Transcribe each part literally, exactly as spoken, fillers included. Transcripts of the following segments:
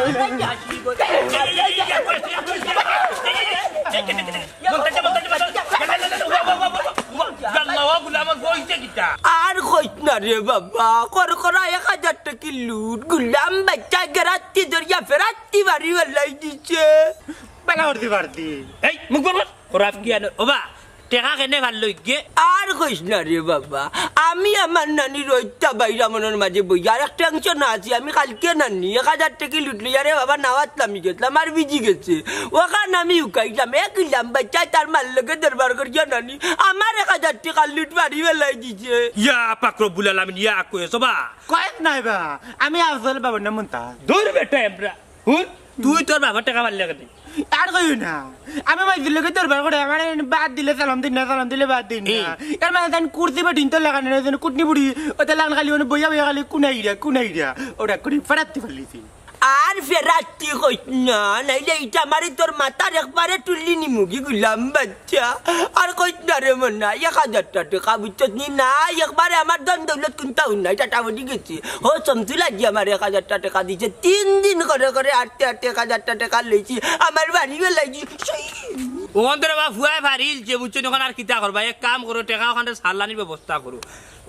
আর কইস না রে বাবা, করকরা এক হাজার টেকি লুট, গুলাম বাইচ্চায় গেরাত্তি ধরিয়া ফেরাত্তি বাড়ি বেলাই দিছে। বালা করতে পারতি। এই, মুখ বন্ধ কর। খরাপ কি আনো? ওবা, টেকা কেনে ফারলো ইগে? আর কইস না রে বাবা, আমি আমার নানির ওইটা বাইরা মনর মাঝে বইয়া আর এক টেনশন আছি। আমি কালকে নানি এক হাজার টেকি লুট লইয়া রে বাবা নাওয়াত লামি গেছলাম, আর বিজি গেছে। ওখান আমি উকাইলাম, এক ইলাম বাইচ্চায় তার মার লগে দরবার করিয়া নানি আমার এক হাজার টেকার লুট বাড়ি বেলাই দিছে। ইয়া পাক রব্বুল আলামিন, ইয়া কয়েস ওবা। কয়েস নাই বা, আমি আফজল বাবার নাম মন্তা। দূর বেটা এমরা। হুন, তুই তোর বাবার টেকা ফারলে কেনে? আর কইও না। আমি মাইজির লগে দরবার করে, আমার এনে বাদ দিলে সালাম দিন না, সালাম দিলে বাদ দিন না। এর মানে তান কুর্তি বা ডিনতর লাগানো না, যেন কুটনি বুড়ি, ওতে লাগান খালি মানে বইয়া বইয়া খালি কুনাইরা, কুনাইরা। ওটা করি ফারাত্তি ফারলিছি। আর ফেরাত্তি কইস না, নাইলে ইটা মারি তোর মাথার একবারে তুলি নিমুগি গুলাম বাচ্চা। আর কইস না রে মনা, এক হাজারটা টেকা বুঝছত নি না, একবারে আমার ধন দৌলত কুন্তা হুন নাই, টাটা বডি গেছে। হো, সমতুল আজি আমার এক হাজারটা টেকা দিছে, তিন দিন করে করে আটতে আটতে এক হাজারটা টেকা লইছি, আমার বাড়ি বেলাইছি। ওখান ধরে বা ফুয়ায় ফারিল যে বুঝছো নি, ওখান আর কিতা করবা, এক কাম করো, টেকা ওখান সারলানির ব্যবস্থা করো।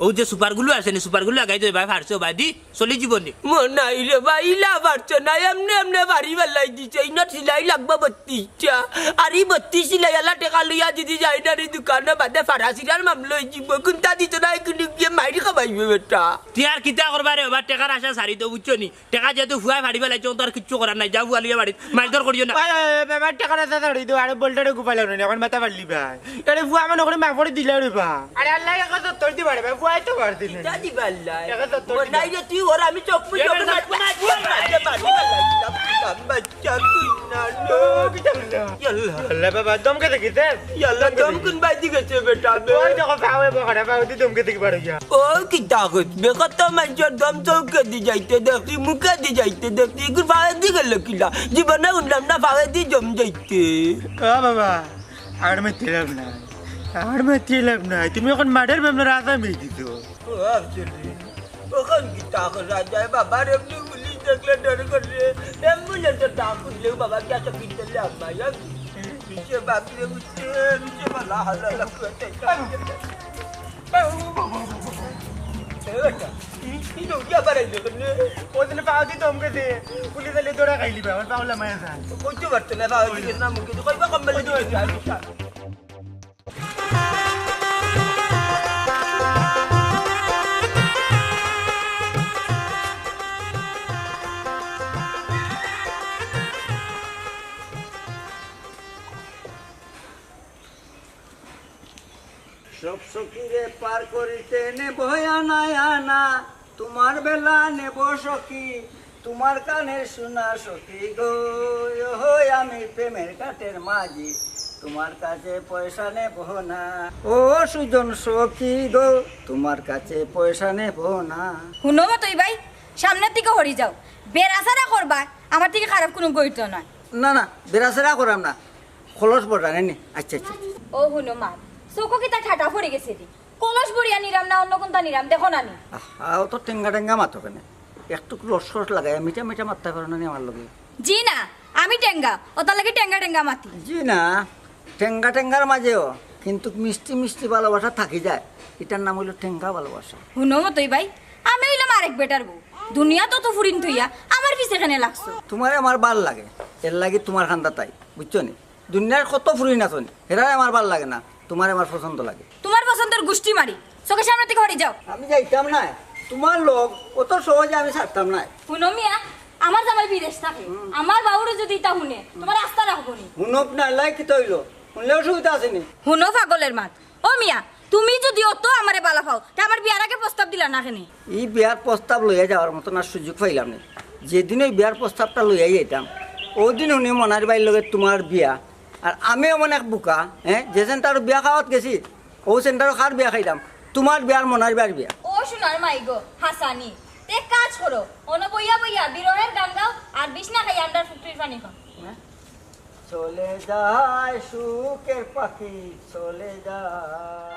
ও যে সুপার গুলো আছে নি, সুপার গুলো লাগাই দেবে ভাই, ফারছে ভাই দি, চলি জীবনে। মনাই রে ভাই, ইলা ফারছে না, এমনে এমনে বাড়ি বেলাই দিছে, ইনো সিলাই লাগবো বত্রিশটা। আর ই বত্রিশ সিলাই আলা টেকা লইয়া যদি যাই না রে দোকানো বাদে ফারাসিরার মামলা হয়ে যাবো, কুন্তা দিত না, এগুলো গিয়ে মাইর খাবাইবে বেটা। তুই আর কিতা করবা রে, ওবার টেকার আশা সারি তো বুঝছো নি? টেকা যেহেতু ফুয়ায় ফাড়ি বেলাইছে, তো আর কিচ্ছু করার নাই। যাও ফুয়া লইয়া বাড়িত, মারধর করিও না। ওই, ওই, ওই, বাবা, টেকার আশা ছাড়ি দেও, আরে বলটারে গুপাই লাগলো না, এখন মাথা ফাড়লি ভাই। আরে ফুয়া মনে করে মাফ করে দিলে রে বা। আরে আল্লাহ, এখন তো তোর দিবা রে ভাই, ফুয়াই তো মার দিলে। কিতা দিবা আল্লাহ? এখন তো তোর দিবা। নাই রে, তুই ওর আমি চোখ মুখ এবার চোখে না, মারবো না, তুই আর মারতে পারবি না, আল্লাহ, কিতা বাচ্চা তুই না, ও, কিতা হইলো? ইয়াল্লা। আল্লাহ বাবা, দমকে দেখিস, হ্যাঁ? ইয়াল্লা, দমকে দম কোন বাইদি গেছে বেটা বে? ওই দেখো, পাওয়ে বকরা, পাওয়ে দি দমকে দেখি পারো গিয়া। ও কিতা কইছ? বেকত তো মানষর দম চৌকে দি যাইতে দেখছি, মুখে দি যাইতে দেখছি, ইগুর পাওয়ে দি গেল কিলা? জীবনে উঠলাম না পাওয়ে দি জম যাইতে। ও বাবা, আর মাতিলাম না, আর মাতিলাম না। তুমি এখন মার্ডার মামলার আসামি দিছো। ও আফজল রে, ওখান কিতা করা যায়? বাবার এমনি পুলিশ দেখলে ডর করে। অ্যাম্বুলেন্সের ডাক উঠলেও বাবা গিয়া তো পিছলে আম্মা, ইয়া কি? নিচে বাপরে উঠছে, নিচে বালা হালা লাগবে। এই বেটা, কি, কি দৌড়িয়া বাড়াইলে কেনে? ওই দিন পাও দি দমকে দে, পুলিশ আইলে দৌড়া খাইলি বা, আমার পাওলা মায়া যায়। কইতে পারতো না, পাও দি না মুখে, তো কইবা কম বেলে দৌড়ে যায়। সব সখীরে পার করিতে নেব আনা আনা, তোমার বেলা নেব সখী, তোমার কানে শোনা সখী গো, ওহো আমি প্রেমের ঘাটের মাঝি, তোমার কাছে পয়সা নেব না। ও সুজন সখী গো, তোমার কাছে পয়সা নেব না। হুনো মতই ভাই, সামনের দিকে হরি যাও, বেড়াছেড়া করবা, আমার থেকে খারাপ কোনো গইতো নয়। না না, বেড়াছেড়া করাম না, খলস বড় জানে নি। আচ্ছা আচ্ছা। ও হুনো মা, চোখো কিতা ঠাটা পড়ি গেছে রে? কলস বড়িয়া নিরাম না অন্য কোনটা নিরাম, দেখো না নি? আহা, ও তো টেঙ্গা টেঙ্গা মাতো কেনে? একটু লস খরচ লাগাই, মিঠা মিঠা মাততে পারো না নি আমার লগে? জি না, আমি টেঙ্গা, ওটার লাগি টেঙ্গা টেঙ্গা মাতি। জি না, টেঙ্গা টেঙ্গার মাঝেও কিন্তু মিষ্টি মিষ্টি ভালোবাসা থাকি যায়, এটার নাম হইলো টেঙ্গা ভালোবাসা। হুনো মতই ভাই, আমি হইলাম আরেক বেটার বউ, দুনিয়া তো তো ফুরিন থইয়া আমার পিছে কেনে লাগছো। তোমারে আমার ভালা লাগে, এর লাগি তোমার কান্দাত আই, বুঝছো নি? দুনিয়ার কত ফুরিন আছইন, হেরারে আমার ভালা লাগে না, তোমারে আমার পছন্দ লাগে। তোমার পছন্দর গুষ্টি মারি, চোখের সামনে থেকে হরি যাও। আমি যাইতাম না, তোমার লগ অত সহজে আমি ছাড়তাম না। হুনো মিয়া, আমার জামাই বিদেশ থাকে, আমার বাউরে যদি ইতা হুনে, তোমার আস্তা রাখবো নি। হুনক না, লাই কিতা অইলো? হুনলে অসুবিধা আছে নি? হুনো পাগলের মাত, ও মিয়া, তুমি যদি অত আমারে ভালা পাও, তে আমার বিয়ার আগে প্রস্তাব দিলা না কেনে? ই বিয়ার প্রস্তাব লইয়া যাওয়ার মতন আর সুযোগ পাইলাম না। যেদিন ওই বিয়ার প্রস্তাবটা লইয়া যাইতাম, ওদিন হুনি মনার ভাইর লগে তোমার বিয়া। আর আমি এমন এক বুকা, হ্যাঁ, যে সেন্টারো বিয়া খাওয়াত গেছি, ও সেন্টারো কার বিয়া খাইলাম? তোমার বিয়ার মনার ভাইর বিয়া। ও সোনার মাই গো, হাসানি, তে কাজ করো, অনো বইয়া বইয়া বিরহের গান গাও, আর বিষ না খাই আমরার ফুকরির পানি খাও। হ্যাঁ? চলে যায় সুখের পাখি, চলে যায়।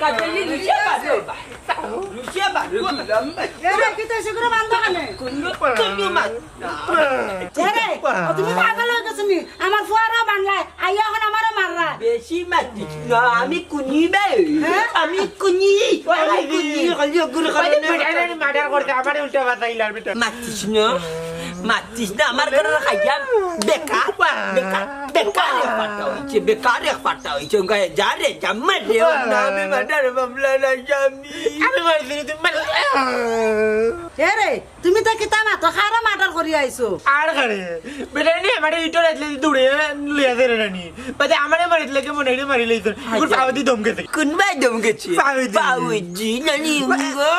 কাজলি লুচিয়া বারো বা। লুচিয়া বারো দিলাম। এরে, কিতা অইছে গো, বান্দা কেনে? কুনু, কুনু মাত না। এরে, ও তুমি পাগল অই গেছো নি? আমার ফুয়ারও বানলায়, আইয়া অখন আমারও মাররা। বেশি মাতিস না, আমি কুনি বে? হ্যাঁ? আমি কুনি, আমি কুনি, খালি ওগুলো করে না। বেটারে মার্ডার করতে আমারে উল্টা বাতাইলার বেটা। মাতিস না, মাতিস না, আমার ঘরে খাইয়া বেকার, বেকার, বেকার এক ফাটা অইছে, বেকার এক ফাটা অইছে। গায়ে যা রে, যা মার রে, ও না, আমি মার্ডার মামলা না, স্বামী। আমি মারছি না, তুমি মারলে। এরে, তুমি তো কিতা মাতো, কারে মার্ডার করি আইছো? আর কারে? বেটায় নি আমারে ইটর আতলে দৌড়ে লইয়া যারে নানি। বাদে আমারে মারিত লাগে মনে অইরে মারি লইছইন। এগুর পাওদি দম গেছে। কুনবায় দম গেছে? পাওদি। পাওদি, নানি, ও,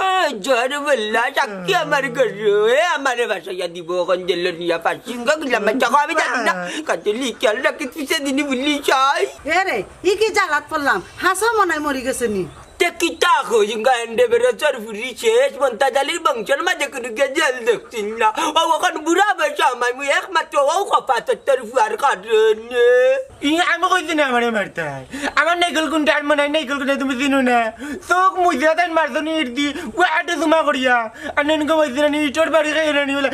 জোর বললা, সাক্ষী আমার ঘরে, এ, আমারে বাসাইয়া দিব, অখন জেলো নিয়া ফাঁসি, উঙ্গা গুলাম বাচ্চা, আমি জানি না। কাজলি, খেয়াল রাখিস, পিছে দিনই বুলি চাই। এরে, ই কি জ্বালাত পড়লাম? হাছাউ মনে অয় মরি গেছে নি? তে কিতা কইস, গান্ডে বেরোচর ফুরি শেষ, মন্তাজ আলীর বংশর মাঝে কুনু গেজেল দেখছি না। ও অখন বুড়া বয়স আমায় মুই একমাত্র ও কপাতর ফুয়ার কারণে। ই আমি কইছি না আমারে মারতায়। আমার নাইকল কুন্ডা আর মনে অয় নাইকল কুন্ডা তুমি চিনো না। চোখ মুজিয়া তাইন মারছো নি ইট দি, ও আটে জুমা করিয়া। আর ননকে বলছি না নি ইটর বাড়ি খাইয়ে না নি বলে।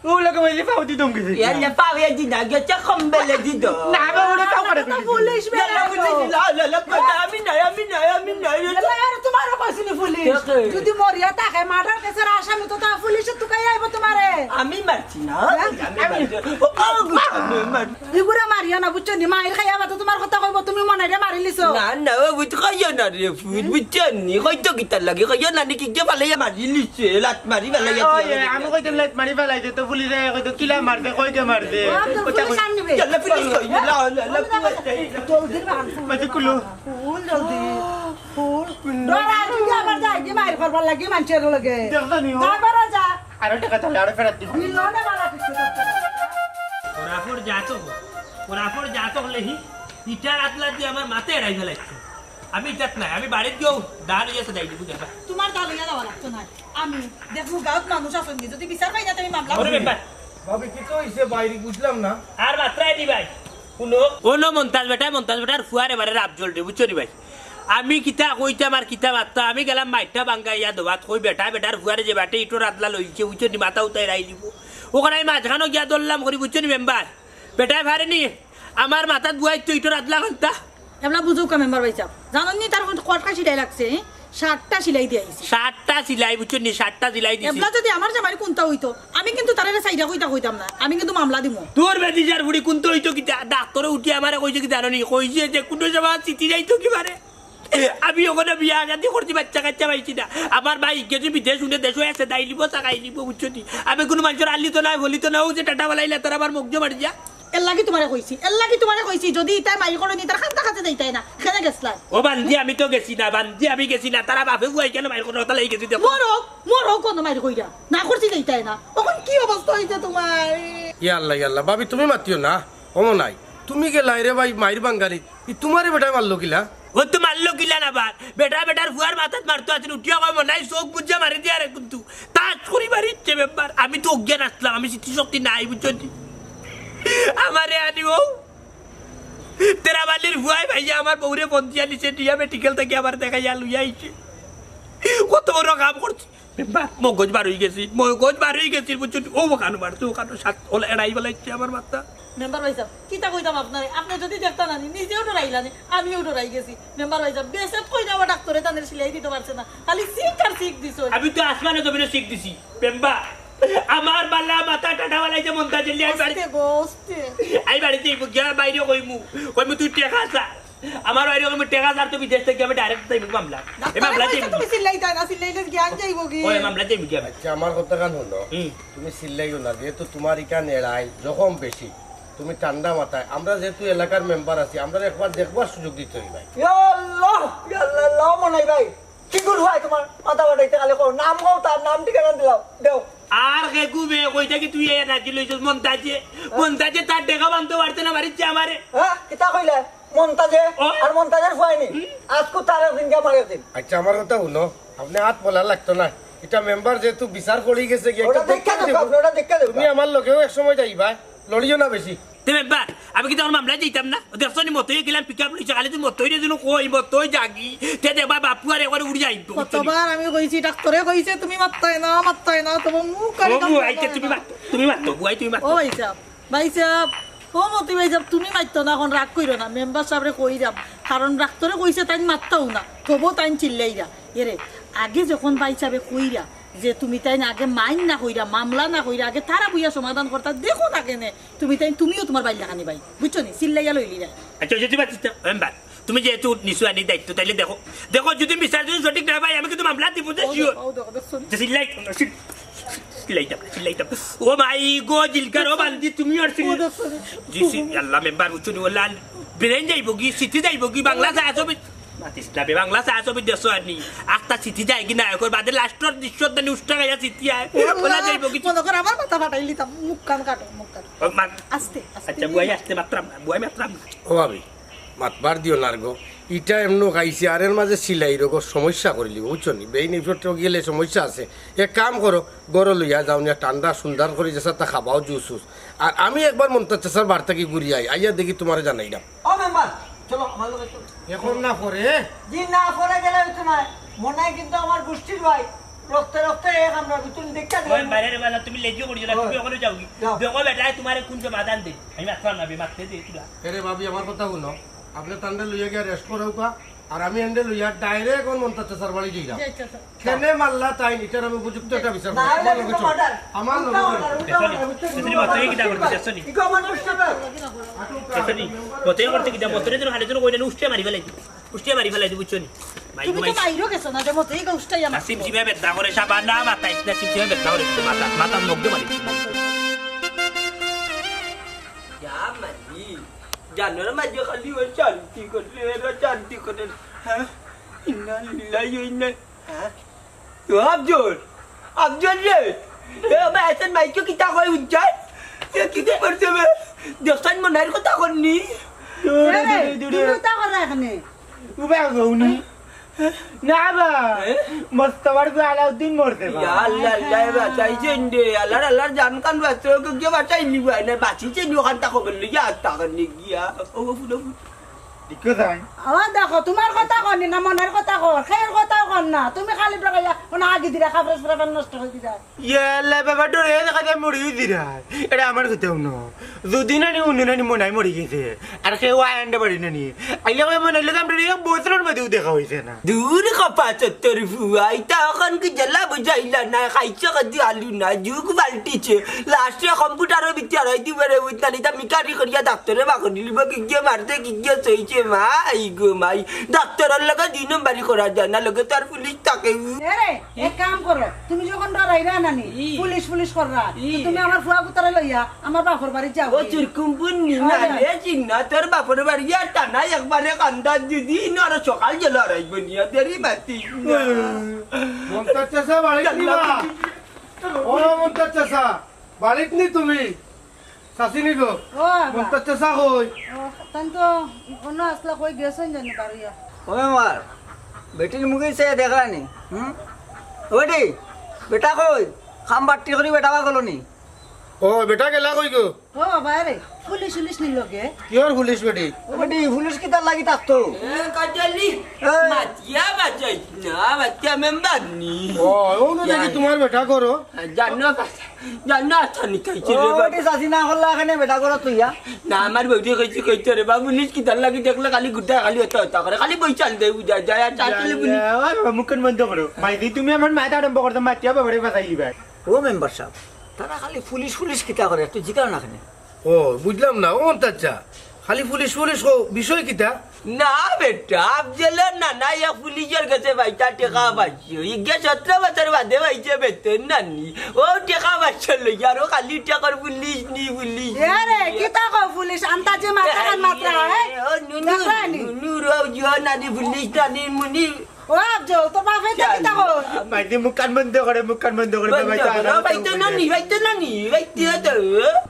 ও লোকে বলছি পাওদি দম গেছে। ইয়াল্লা, পাওয়ে দি না, গেছে কম্বলে দি দো। না, বাবা, ওরা পাও করে তো পুলিশ বে। ইয়াল্লা, পুলিশ, লা, লা, লা, লা, আমি নাই, আমি নাই, আমি নাই। ইয়াল্লা, আর তোমারও কইছিনি পুলিশ। কে, কে? যদি মরিয়া থাকে, মার্ডার কেসের আসামি তো তা পুলিশে তুকাই আইবো তোমারে। আমি মারছি না, হ্যাঁ? আমি মারছি। ও, ও, আমি মারছি। ইগুরে মারিও না, বুঝছো নি? মাইর খাইয়া বাদে তোমার কথা কইবো, তুমি মনে রে মারিলিছো। না, না, ও বুঝ, কইও না রে, ফুট, বুঝছো নি? কইতো কিতার লাগি, কইও না নি, কিকে ফালাইয়া মারিলিছে, লাত মারি ফালাইয়া ওই, তুই আমি কইতাম লাত মারি ফালাইছে, তো পুলিশে কইতো কিলা মারছে, কইতে মারছে। ও, তো কথা পুলিশ কই- আনবে। চল, পুলিশ কই, লা, লা, লা, পুলিশ। জলদি বান। মাঝে কুলো। ফুল জলদি। ফুল। ডরা, তুই আবার যাই, কি মাইর করবার লাগি মানষর লগে। দেখছো নি ও? তারপরে যা। আরো টাকা তাহলে আরো ফেরত দিব। বিল না বালা কিছু করতে। ওরাফর জাতক, ওরাফর জাতক লেহি, ইটার আতলা দি আমার মাথা এড়াই ফালাইছে। আমি ইটাত নাই, আমি বাড়িত গিয়াউ দান অইয়া আছে, দাই দিব দেখবা। তোমার দান অইয়া যাওয়া লাগতো না। আমি দেখমু গাঁওত মানুষ আছইন নি, যদি বিচার পাই না, তে আমি মামলা ওরে করমু। বেটা। ভাবি, কিতা অইছে বাইরে বুঝলাম না। আর মাতরায় নি ভাই। হুনো, ও ন মন্তাজ বেটা, মন্তাজ বেটার ফুয়ার এবারে রাব জ্বলরে, বুঝছো নি ভাই? আমি কিতা কইতাম আর কিতা মাততাম, আমি গেলাম মাইরটা বাঙ্গাইয়া দোয়াত কই বেটা, বেটার ফুয়ারে যে বাটে ইটর আতলা লইছে, বুঝছো নি, মাথা উতাই রাই দিব। অখান আমি মাঝখানো গিয়া ধরলাম করি, বুঝছো নি মেম্বার? বেটায় পারে নি, আমার মাথাত বুয়াইতো ইটর আতলা খান্তা। এবলা বুঝউক্কা মেম্বার ভাইসাব। জানইন নি তার কয়টা সিলাই লাগছে, হ্যাঁ? ষাটটা সিলাই দিয়া আইছি। ষাটটা সিলাই, বুঝছো নি? ষাটটা সিলাই দিছি। এবলা যদি আমার জামাইর কুন্তা অইতো, আমি কিন্তু তারে ছাইড়া কইতা কইতাম না, আমি কিন্তু মামলা দিমু। দূর বেদিজার ফুড়ি, কুন্তা অইতো কিতা? ডাক্তরে উঠি আমারে কইছে কি জানো নি? কইছে যে কুনু সময় চিঠি যাইতো কি পারে। আমি অখনো বিয়া শাদি করছি, বাচ্চা কাচ্চা পাইছি না। আমার ভাই গেছে বিদেশ, উনি দেশো আছে, দাই লিব, চাকাই লিব, বুঝছো নি? আমি কুনু মানষর আলিত নাই, বলিত না, অউ যে টাটা বালাইলা, তারা আমার মুখ জমা দিয়া। এর লাগি তোমারে কইছি, এর লাগি তোমারে কইছি, যদি ইতায় মাইর করইন নি, তার খান্তা খাতে যাইতায় না, কেনে গেছলায়? ও বান্দি, আমি তো গেছি না, বান্দি, আমি গেছি না, তারা বাপে বুয়াই কেনে মাইর করে, ওটা লাগি গেছি দেখো। মরো, মরো, কুনু মাইর কইরা না, করছি যাইতায় না, অখন কি অবস্থা অইছে তোমার? ইয়া আল্লাহ, ইয়া আল্লাহ, ভাবি, তুমি মাতিও না, অমন নাই, তুমি গেলায় রে ভাই, মাইর বাঙ্গারিত, ই তোমারে বেটায় মারলো কিলা? ও তো মারলো কিলা না বার, বেটা বেটার ফুয়ার মাথাত মারতো আছিল, উঠিয়া কয় মনাই চোখ বুজিয়া মারি দিয়া রে কিন্তু। তাস করি মারিছে মেম্বার, আমি তো অজ্ঞান আছলাম, আমি স্মৃতিশক্তি নাই, বুঝছো নি? আমারে আনি ও তেরাবালির ফুয়ায় ভাইয়া আমার বউরে ফোন দিয়া নিছে, দিয়া মেডিকেল থাকি আবার দেখাইয়া লইয়া আইছে। কত বড় কাম করছি। মেম্বার, মগজ বার অই গেছি, মগজ বার অই গেছি, বুঝছো নি? ও অখানো মারছে, অখানো সাত ওলা এড়াই বেলাইছে আমার মাথা। মেম্বার ভাইসাব, কিতা কইতাম আপনারে? আপনে যদি দেখতা না নি, নিজেও ডরাইলা নি, আমিও ডরাই গেছি। মেম্বার ভাইসাব, বেসেত কইরা আবার ডাক্তরে তানের সিলাই দিতো পারছে না, খালি সিক আর সিক দিছে। আমি তো আসমানে জমিনে সিক দিছি। মেম্বার, আমার বালা মাথা টাটা বালাই যে মন্তাজে লিয়া আমি বাড়ি আস্তে গো, আস্তে। আমি বাড়িত যাইমু গিয়া, বাইরে কইমু, কইমু তুই টেকা চা। আমার বাইরে কইমু টেকা চা, তুই বিদেশ থাকি আমি direct যাইমু মামলা। এই ডাক্তারে মামলা কইছে যাইমু। তুমি চিল্লাইতা না, চিল্লাইলে জ্ঞান যাইবো কি? ওই মামলা যাইমু গিয়া। আচ্ছা, আমার কথাখান হুনো। হুম। তুমি চিল্লাইও না, যেহেতু তোমার ইখান এড়াই, জখম বেশি। তুমি ঠান্ডা মাথায়, আমরা যেহেতু এলাকার মেম্বার আছি, আমরারে একবার দেখবার সুযোগ দিতে অইবো ভাই। ইয়া আল্লাহ, ইয়া আল্লাহ, আল্লাহ মনাই ভাই। কি গুণ হয় তোমার মাথা ফাটাইতে খালি কও, নাম কও, তার নাম ঠিকানা দিলাও, দেও। আর কে গুবে কইতা কি তুই এ রাজি লইছস মন্তাজে? মন্তাজে তার টেকা বানতো পারছে না মারিচ্ছে আমারে। হ্যাঁ, কিতা কইলে? মন্তাজে? ও। আর মন্তাজের ফুয়ায় নি? হুম। আজকু তার একদিন গিয়া মারে দিন। আচ্ছা, আমার কথা হুনো, আপনে আত বলা লাগতো না। ইটা মেম্বার যেহেতু বিচার করি গেছে গিয়া, ওটা একটা দেখা দেখতে দেবো, দেবো। আপনি ওটা দেখা দেবো। তুমি আমার লগেও এক সময় যাইবা, লড়িও না বেশি। তে মেম্বার, আমি কিতা অখন মামলাত যাইতাম না? দেখছো নি, মতইয়ে গেলাম পিক আপ লইছে, খালি তুই মতইরে যেন কই, মতই যাগি, তে দেখবা বাপু আর একবারে উড়ি যাইব। কতবার আমি কইছি, ডাক্তরে কইছে তুমি মাততায় না, মাততায় না, তবু মুখ আর ও কাম বুয়াই, করে তে তুমি না। মাতো, তুমি মাতো, বুয়াই তুমি মাতো। ও ভাই সাহেব, ভাই সাহেব, ও মতি ভাই সাহেব, তুমি মাততো না, অখন রাগ কইরো না, মেম্বার সাহেবরে কইরাম, কারণ ডাক্তরে কইছে তাইন মাততাউ না, তবু তাইন চিল্লাইরা। এরে, আগে যখন ভাই সাহেবে কইরা যে তুমি তাইন আগে মাইন না কইরা, মামলা না কইরা, আগে তারা বইয়া সমাধান করতা, দেখো না কেনে, তুমি তাইন, তুমিও তুমার ভাইর লাখানি ভাই, বুঝছো নি? চিল্লাইয়া লইলিরা। আচ্ছা, ওই যে তুই মাতিস না, মেম্বার, তুমি যেহেতু নিছো আনি দায়িত্ব, তাইলে দেখো, দেখো, যদি বিচার যদি সঠিক না পাই, আমি কিন্তু মামলা দিব, যে ও শিওর। দেখো, ও দেখো, দেখছো নি? যে চিল্লাই, চিল্লাইতাম, চিল্লাইতাম। ও মাই গো, জিলকার, ও বান্দি, তুমি আর চিল্লাই। ও দেখছো নি? জি, সি, আল্লাহ, মেম্বার, বুঝছো নি? ও লাল, ব্রেন যাইব কি, সিটি যাইব কি, বাংলা চা ছবি। মাতিস না বে, বাংলা চা ছবি দেখছো আনি। আখতা সিটি যায় কি না, এখন বাদে লাস্টর দৃশ্য দানি উষ্টা গাইয়া সিটি আয়। ও ওলা আল্লাহ, যাইব কি? মনে কর আমার মাথা ফাটাই লিতাম, মুখ কান কাটো, মুখ কাটো। ও মা-, আস্তে, আস্তে। আচ্ছা, বুয়াই আস্তে মাতরাম না, বুয়াই মাতরাম না। ও ভাবি, মাতবার দিও না গো। ইটা এমনও খাইছে, আর এর মাঝে সিলাই রোগ সমস্যা করিলি, বুঝছো নি? বেইন ইফেক্ট গেলে সমস্যা আছে। এক কাম করো, ঘরো লইয়া যাও নিয়া ঠান্ডা সুন্দর করি যেসা তা খাবাও জুস উস। আর আমি একবার মন্তাজ চাচার বাড়ি থাকি ঘুরি আই, আইয়া দেখি তুমারে জানাইলাম। ও মেম্বার, চলো, আমার লগে চলো। এখন না পরে? জি না, পরে গেলে হইতো না। মনে হয় কিন্তু আমার গোষ্ঠীর ভাই। রক্তে রক্তে এক আমরা, তুমি দেখতে ওই দেবে। বাইরে রে বালা, তুমি লেজিও করিও না, ওই। তুমি ওখানে যাও কি? যাও। দেখো বেটা, তুমারে কোন সমাধান দে? আমি মাতলাম না, বে, মাততে দে, তুই যা। এরে ভাবি, আমার কথা হুনো। আপনে তানরে লইয়া গিয়া রেস্ট করাউকা। আর আমি এনরে লইয়া ডাইরেক্ট অন মন্তাজ চাচার বাড়ি যাইলাম। যাই, চাচা। কেনে মারলা তাইন, ইটার আমি উপযুক্ত একটা বিচার না, করব। আমার এটা লগে কিন্তু চল। মার্ডার। আমার লগে উল্টা চল। মার্ডার, উল্টা মার্ডার, উল্টা মার্ডার। মতই কিতা করতে চাচ্ছ নি? ইগো আমার উষ্টা মার্ডার। মতই করতে কিতা? মতই যেন খালি যেন কইলেন উষ্টা মারি ফেলাই। উষ্টা মারি ফেলাই, বুঝছো নি? মাই তুমি তো মাই। বাইরেও গেছো না, যে মতই গো উষ্টাই আমার। না, সিমসিমে বেদনা করে, সাবান না, মাথায় না, সিমসিমে বেদনা করে, মাথা, মাথা মুখ দিয়ে মারি। ইয়া মালি, জানোর মাঝে খালি ওই শান্তি করে, এরা শান্তি করে। হ্যাঁ? ইন্না লিল্লাহি ওয়া ইন্না, হ্যাঁ? ও আফজল, আফজল রে। এ, ও ভাই, আছেন ভাই, কেউ কিতা কয় উজ্জ্বল? এ, কিতা করছে বে? দেখছেন মনাইর কথা করনি? এ রে, তুমি উতা করো এখানে। উবা গৌনি। না বা, এ? মস্তবার গো আলাউদ্দিন মরছে বা। ইয়া আল্লাহ, আল্লাহ, বাঁচাইছেন রে। আল্লাহর, আল্লাহর জান কান বাঁচছে, ওকে গিয়ে বাঁচাই নিব, না বাঁচিছেন, ওখান তা খবর লইয়া আর তা করনি গিয়া। ও, ও, ফুলো, ফুলো। ঠিক আছে। আবার দেখো, তোমার কথা কনি না, মনের কথা কর, খেয়ের কথাও কর না। তুমি খালি বেড়াইয়া, ওনা আগে দিরা, খাবার সাবার নষ্ট করে দিরা। ইয়া আল্লাহ, বাবা, ডরে দেখা যায় মরিও দিরা। এটা আমার কথাও না। যদি নানি উনি নানি মনাই মরি গেছে, আর কেউ আয় আনতে পারি নানি। আইলে কই মনাইলে তো আমরা এক বছরের মধ্যেও দেখা হইছে না। দূর কপা চত্বর ফুয়া, ইতা অখন কি জেলা বুঝাইলা না, খাইছে কদি আলু না, যুগ পাল্টিছে। লাস্টে কম্পিউটারের ভিতরে আর হইতে পারে, ওই তালি তা মিকারি করিয়া ডাক্তরে বাকরি লিব, কি গিয়ে মারতে, কি গিয়ে সইছে, মাই গো মাই। ডাক্তরের লগে দুই নম্বরি করা যায় না, লগে তো আর পুলিশ থাকে। এরে, এক কাম করো, তুমি যখন ডরাইরা নানি, ই। পুলিশ পুলিশ কররা, ই। তো তুমি আমার ফুয়া গুতারে লইয়া আমার বাপর বাড়ি যাও। ও চুরকুম্বুন নিনা রে চিন্না, তোর বাপর বাড়ি আর টানা একবারে কান্দা দিদি, ইনো আরো সকাল জেলা রাইব নিয়া, দেরি মাতি না। মন্তাজ চাচা বাড়িত নি বা? ও মন্তাজ চাচা, বাড়িত নি তুমি? চাচি নি গো? ও বাবা। মন্তাজ চাচা কই? ও, তান তো অন্য আসলা কই গেছেন জানি বাড়িয়া। ও আমার, বেটির মুখে সে দেখলানি? হুম? ও বেটি, বেটা কই? কাম বাট্টি করি বেটা বা গেল নি? ও, বেটা গেলা কই গো? ও বাবা রে, পুলিশ উলিশ নি লগে? কিয়র পুলিশ বেটি? ও বেটি, পুলিশ কিতার লাগি থাকতো? এ, কাজলি, এই। মাতিয়া বাজাই না, মাতিয়া মেম্বার নি। ও, ও তো দেখি ইয়া। তোমার বেটা করো। জানো, জানো, আচ্ছা, নিকাইছে ও রে বাবা। বেটি, চাচি না করলা এখানে বেটা করো তুই, ইয়া? না, আমার বউটি কইছে, কইছে রে বাবা, পুলিশ কিতার লাগি দেখলে খালি গুটা খালি হতা হতা করে, খালি বই চাল দেয়, বুঝা যায়, আর চাল দিলে পুলিশ। ইয়া, ওই বাবা, মুখখান বন্ধ করো। মাই দি, তুমি আমার মাথা আরম্ভ করতে, মাতিয়া বাবারে বাঁচাই দিবা। ও মেম্বার সাহেব, তারা খালি পুলিশ পুলিশ কিতা করে, একটু জিকাও না কেনে? ও, বুঝলাম না, ও মন্তাজ চাচা, খালি পুলিশ পুলিশ কও, বিষয় কিতা? না বেটা, আফজলর নানা এক পুলিশর গেছে ভাইটা টেকা পাইছে, ইগে সতেরো বছর বাদে পাইছে বেতন নানি, ও টেকা পাইছে লইয়া, আর ও খালি টেকার পুলিশ নি, পুলিশ এ রে, নি। কিতা কও পুলিশ? আন্তাজে মাত্রা খান মাত্রা, হ্যাঁ? ও নুনু, দেখলানি? নুনু রও জিও নানি পুলিশ নানি মুনি। ও আফজল, তোর বাপে তো কিতা কও? আইতে মুখখান বন্ধ করে, মুখখান বন্ধ করে, বন্ধ বাবা, করো, আরামে বাইতে থাকো। না নি, বাইতে না নি, বাইতে তো।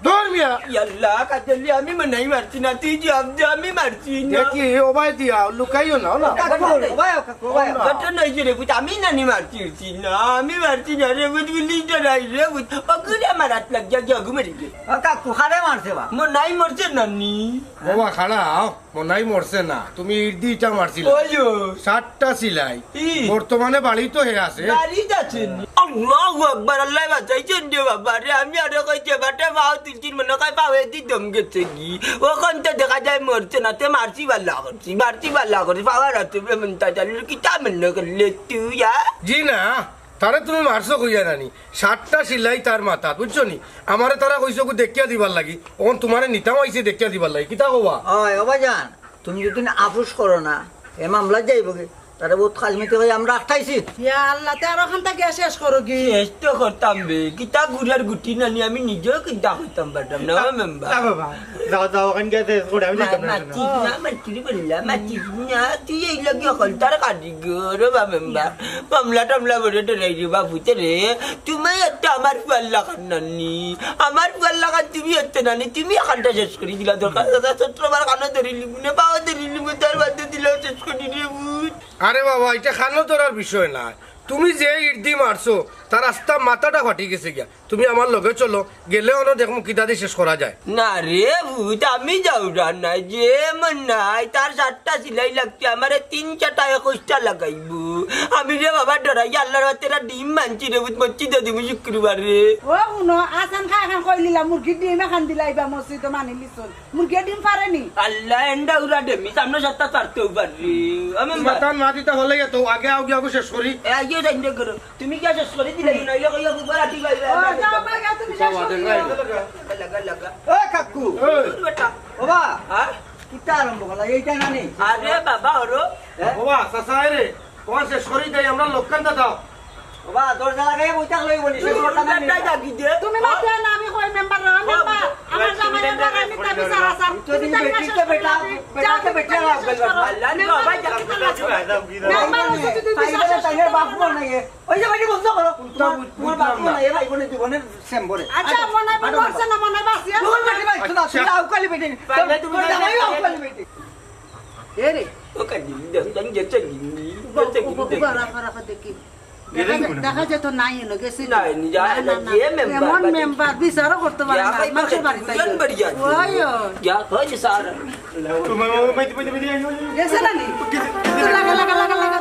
ধর মিয়া। ইয়াল্লা, কাজলি, আমি মনে হয় মারছি না, তুই জবাব দে, আমি মারছি না। দেখি, ও ভাই দিয়া, লুকাইও না, না। কাকু, ও ভাই, কাকু, ও ভাই। ঘটনা হয়েছে রে, বুঝ, আমি নানি মারছি, মারছি না, আমি মারছি না রে, বুঝ, পুলিশ ডরাই রে, বুঝ, অগুরে আমার হাত লাগ যা, যা, অগু মরে গেছে। ও কাকু, খারে মারছে বা? মনে হয় মরছে নানি। বাবা, খাড়াও। মনাই মরছে না, তুমি ইট দি ইটা মারছিলা। ওইও। সাতটা সিলাই। ই। বর্তমানে বাড়ি তো হে আছে। বাড়িত আছে নি? আল্লাহু আকবার, আল্লাহ বাঁচাইছেন রে বাবা রে। আমি আরো কইতে বাটে পাও তিন তিন মনে কয় পাও এদি দম গেছে কি। ওখান তো দেখা যায় মরছে না, তে মারছি বালা করছি, মারছি বালা করছি, পাওয়ার আছে বে মন তা জানি কিতা মনে করলে তুই, আ? জি না, তারে তুমি মারছো কইয়া নানি। সাতটা সিলাই তার মাথাত, বুঝছো নি? আমারে তারা কইছে ওগু দেখিয়া দিবার লাগি, অখন তোমারে নিতাম আইছে দেখিয়া দিবার লাগি, কিতা কওয়া? ওই, ও ভাইজান, তুমি যদি না আফুস করো না, এ মামলা যাইবো কি? তারে বহুত খাজমিতে কই আমরা আটকাইছি। ইয়া আল্লাহ, তে আর ওখান থেকে শেষ করো কি? শেষ তো করতাম বে, কিতা গুড়ার গুটি নানি, আমি নিজেও কিতা করতাম পারতাম না, ও মেম্বার। না বাবা, যাও, যাও, ওখান গিয়া শেষ করে, আমি মা-, যাইতাম না, মাতিস না। না, মাতিস বললা, মাতিস না, তুই এই লাগি অকল তার কাটি গো, রে বা মেম্বার। মামলা টামলা বড় ডরাই রে বাবু, তে রে, তুমি একটা আমার ফুয়ার লাখান নানি, আমার ফুয়ার লাখান তুমি একটা নানি, তুমি এখানটা শেষ করি দিলা, দরকার দাদা, সত্র বার কানো ধরি লিমু নে, পাও ধরি লিমু, তার বাদে দিলাও শেষ করি রে বুঝ। আরে বাবা, এটা কানো ধরার বিষয় না। তুমি যে ইট দি মারছো, তার আস্তা মাথাটা ফাটি গেছে গিয়া। তুমি আমার লগে চলো, গেলে অনো দেখমু কিতা দি শেষ করা যায়। না রে ভূত, আমি যাওরা নাই, যে মন নাই, তার সাতটা সিলাই লাগছে, আমারে তিন চারটা একুশটা লাগাইবো। আমি রে বাবা ডরাই, আল্লাহর বাতে এরা ডিম মানছি রে ভূত, মরছি তো দিমু শুক্রবারে। ও হুনো, আসান খা এখন কইলিলা, মুরগির ডিম এখন দিলাইবা, মসজিদে মানি লিছুন। মুরগিয়ে ডিম পারে নি? আল্লাহ, এন্ডা উড়া ডেমি, সামনে সাতটা পারতেও পারবি। আমি মা-, মাতান মাতিতা হলে তো আগে আও গিয়া শেষ করি। এ, আইও যাই রে করো। তুমি কি শেষ করি দিলে? নাইলে কইয়া বুবা রাতি বাইরে। ও, যাও, যাও, যাও, তুমি শেষ করি দিও। লাগা, লাগা, লাগা। এ, কাকু। এ। দূর বেটা। বাবা। হ্যাঁ? কিতা আরম্ভ করলা? এইটা না নি? আরে বাবা, ওরো। হ্যাঁ? বাবা, চাচা রে। তোমার শেষ করি দেই, আমরা লোকখান দাদা। বাবা, দরজা লাগাই বই থাকলে বলি, শেষ করতে না নি? তুমি মাতিও না, আমি কই মেম্বার না, মেম্বার। আমার জামাই মেম্বার, আমি তাবি সারা সার। যদি তুমি বেটি তো বেটা, বেটা তো বেটা না, শেষ করো। আল্লাহ, মেম্বার বাবা, আছে, কিতা লাগবে? মেম্বার আছে, যদি তাই বিচার বলে শেষ তাই করো। বাপ মনে নাই। ওই যে বাড়ি বন্ধ করো। তোমার, তোমার বাপ মনে নাই, ভাই বোনের জীবনের সেম বলে। আচ্ছা, মনে হয় মরছে না, মনে হয় বাঁচিয়া আছে। তোমার বাড়ি ভাই, শোনা, তুমি আউকালি বেটি। পারলে তুমি তোর জামাই আউকালি বেটি। এ রে। ও কান্দি, দেখ, দেখ, গেছে গিন্নি, গেছে গিন্নি। রাখা, রাখা, দেখি। দেখা যায় তো নাই এনে গেছে। নাই, নি, যা, না, না, না, না। যে মেম্বার, এমন বাড়ি। মেম্বার, বিচারও করতে পারে না, মানুষের বাড়িতে দুজন বাড়ি আছে। ওই, ওই। যা, হয়েছে স্যার। গেছে না নি? লাগা, লাগা, লাগা, লাগা, লাগা।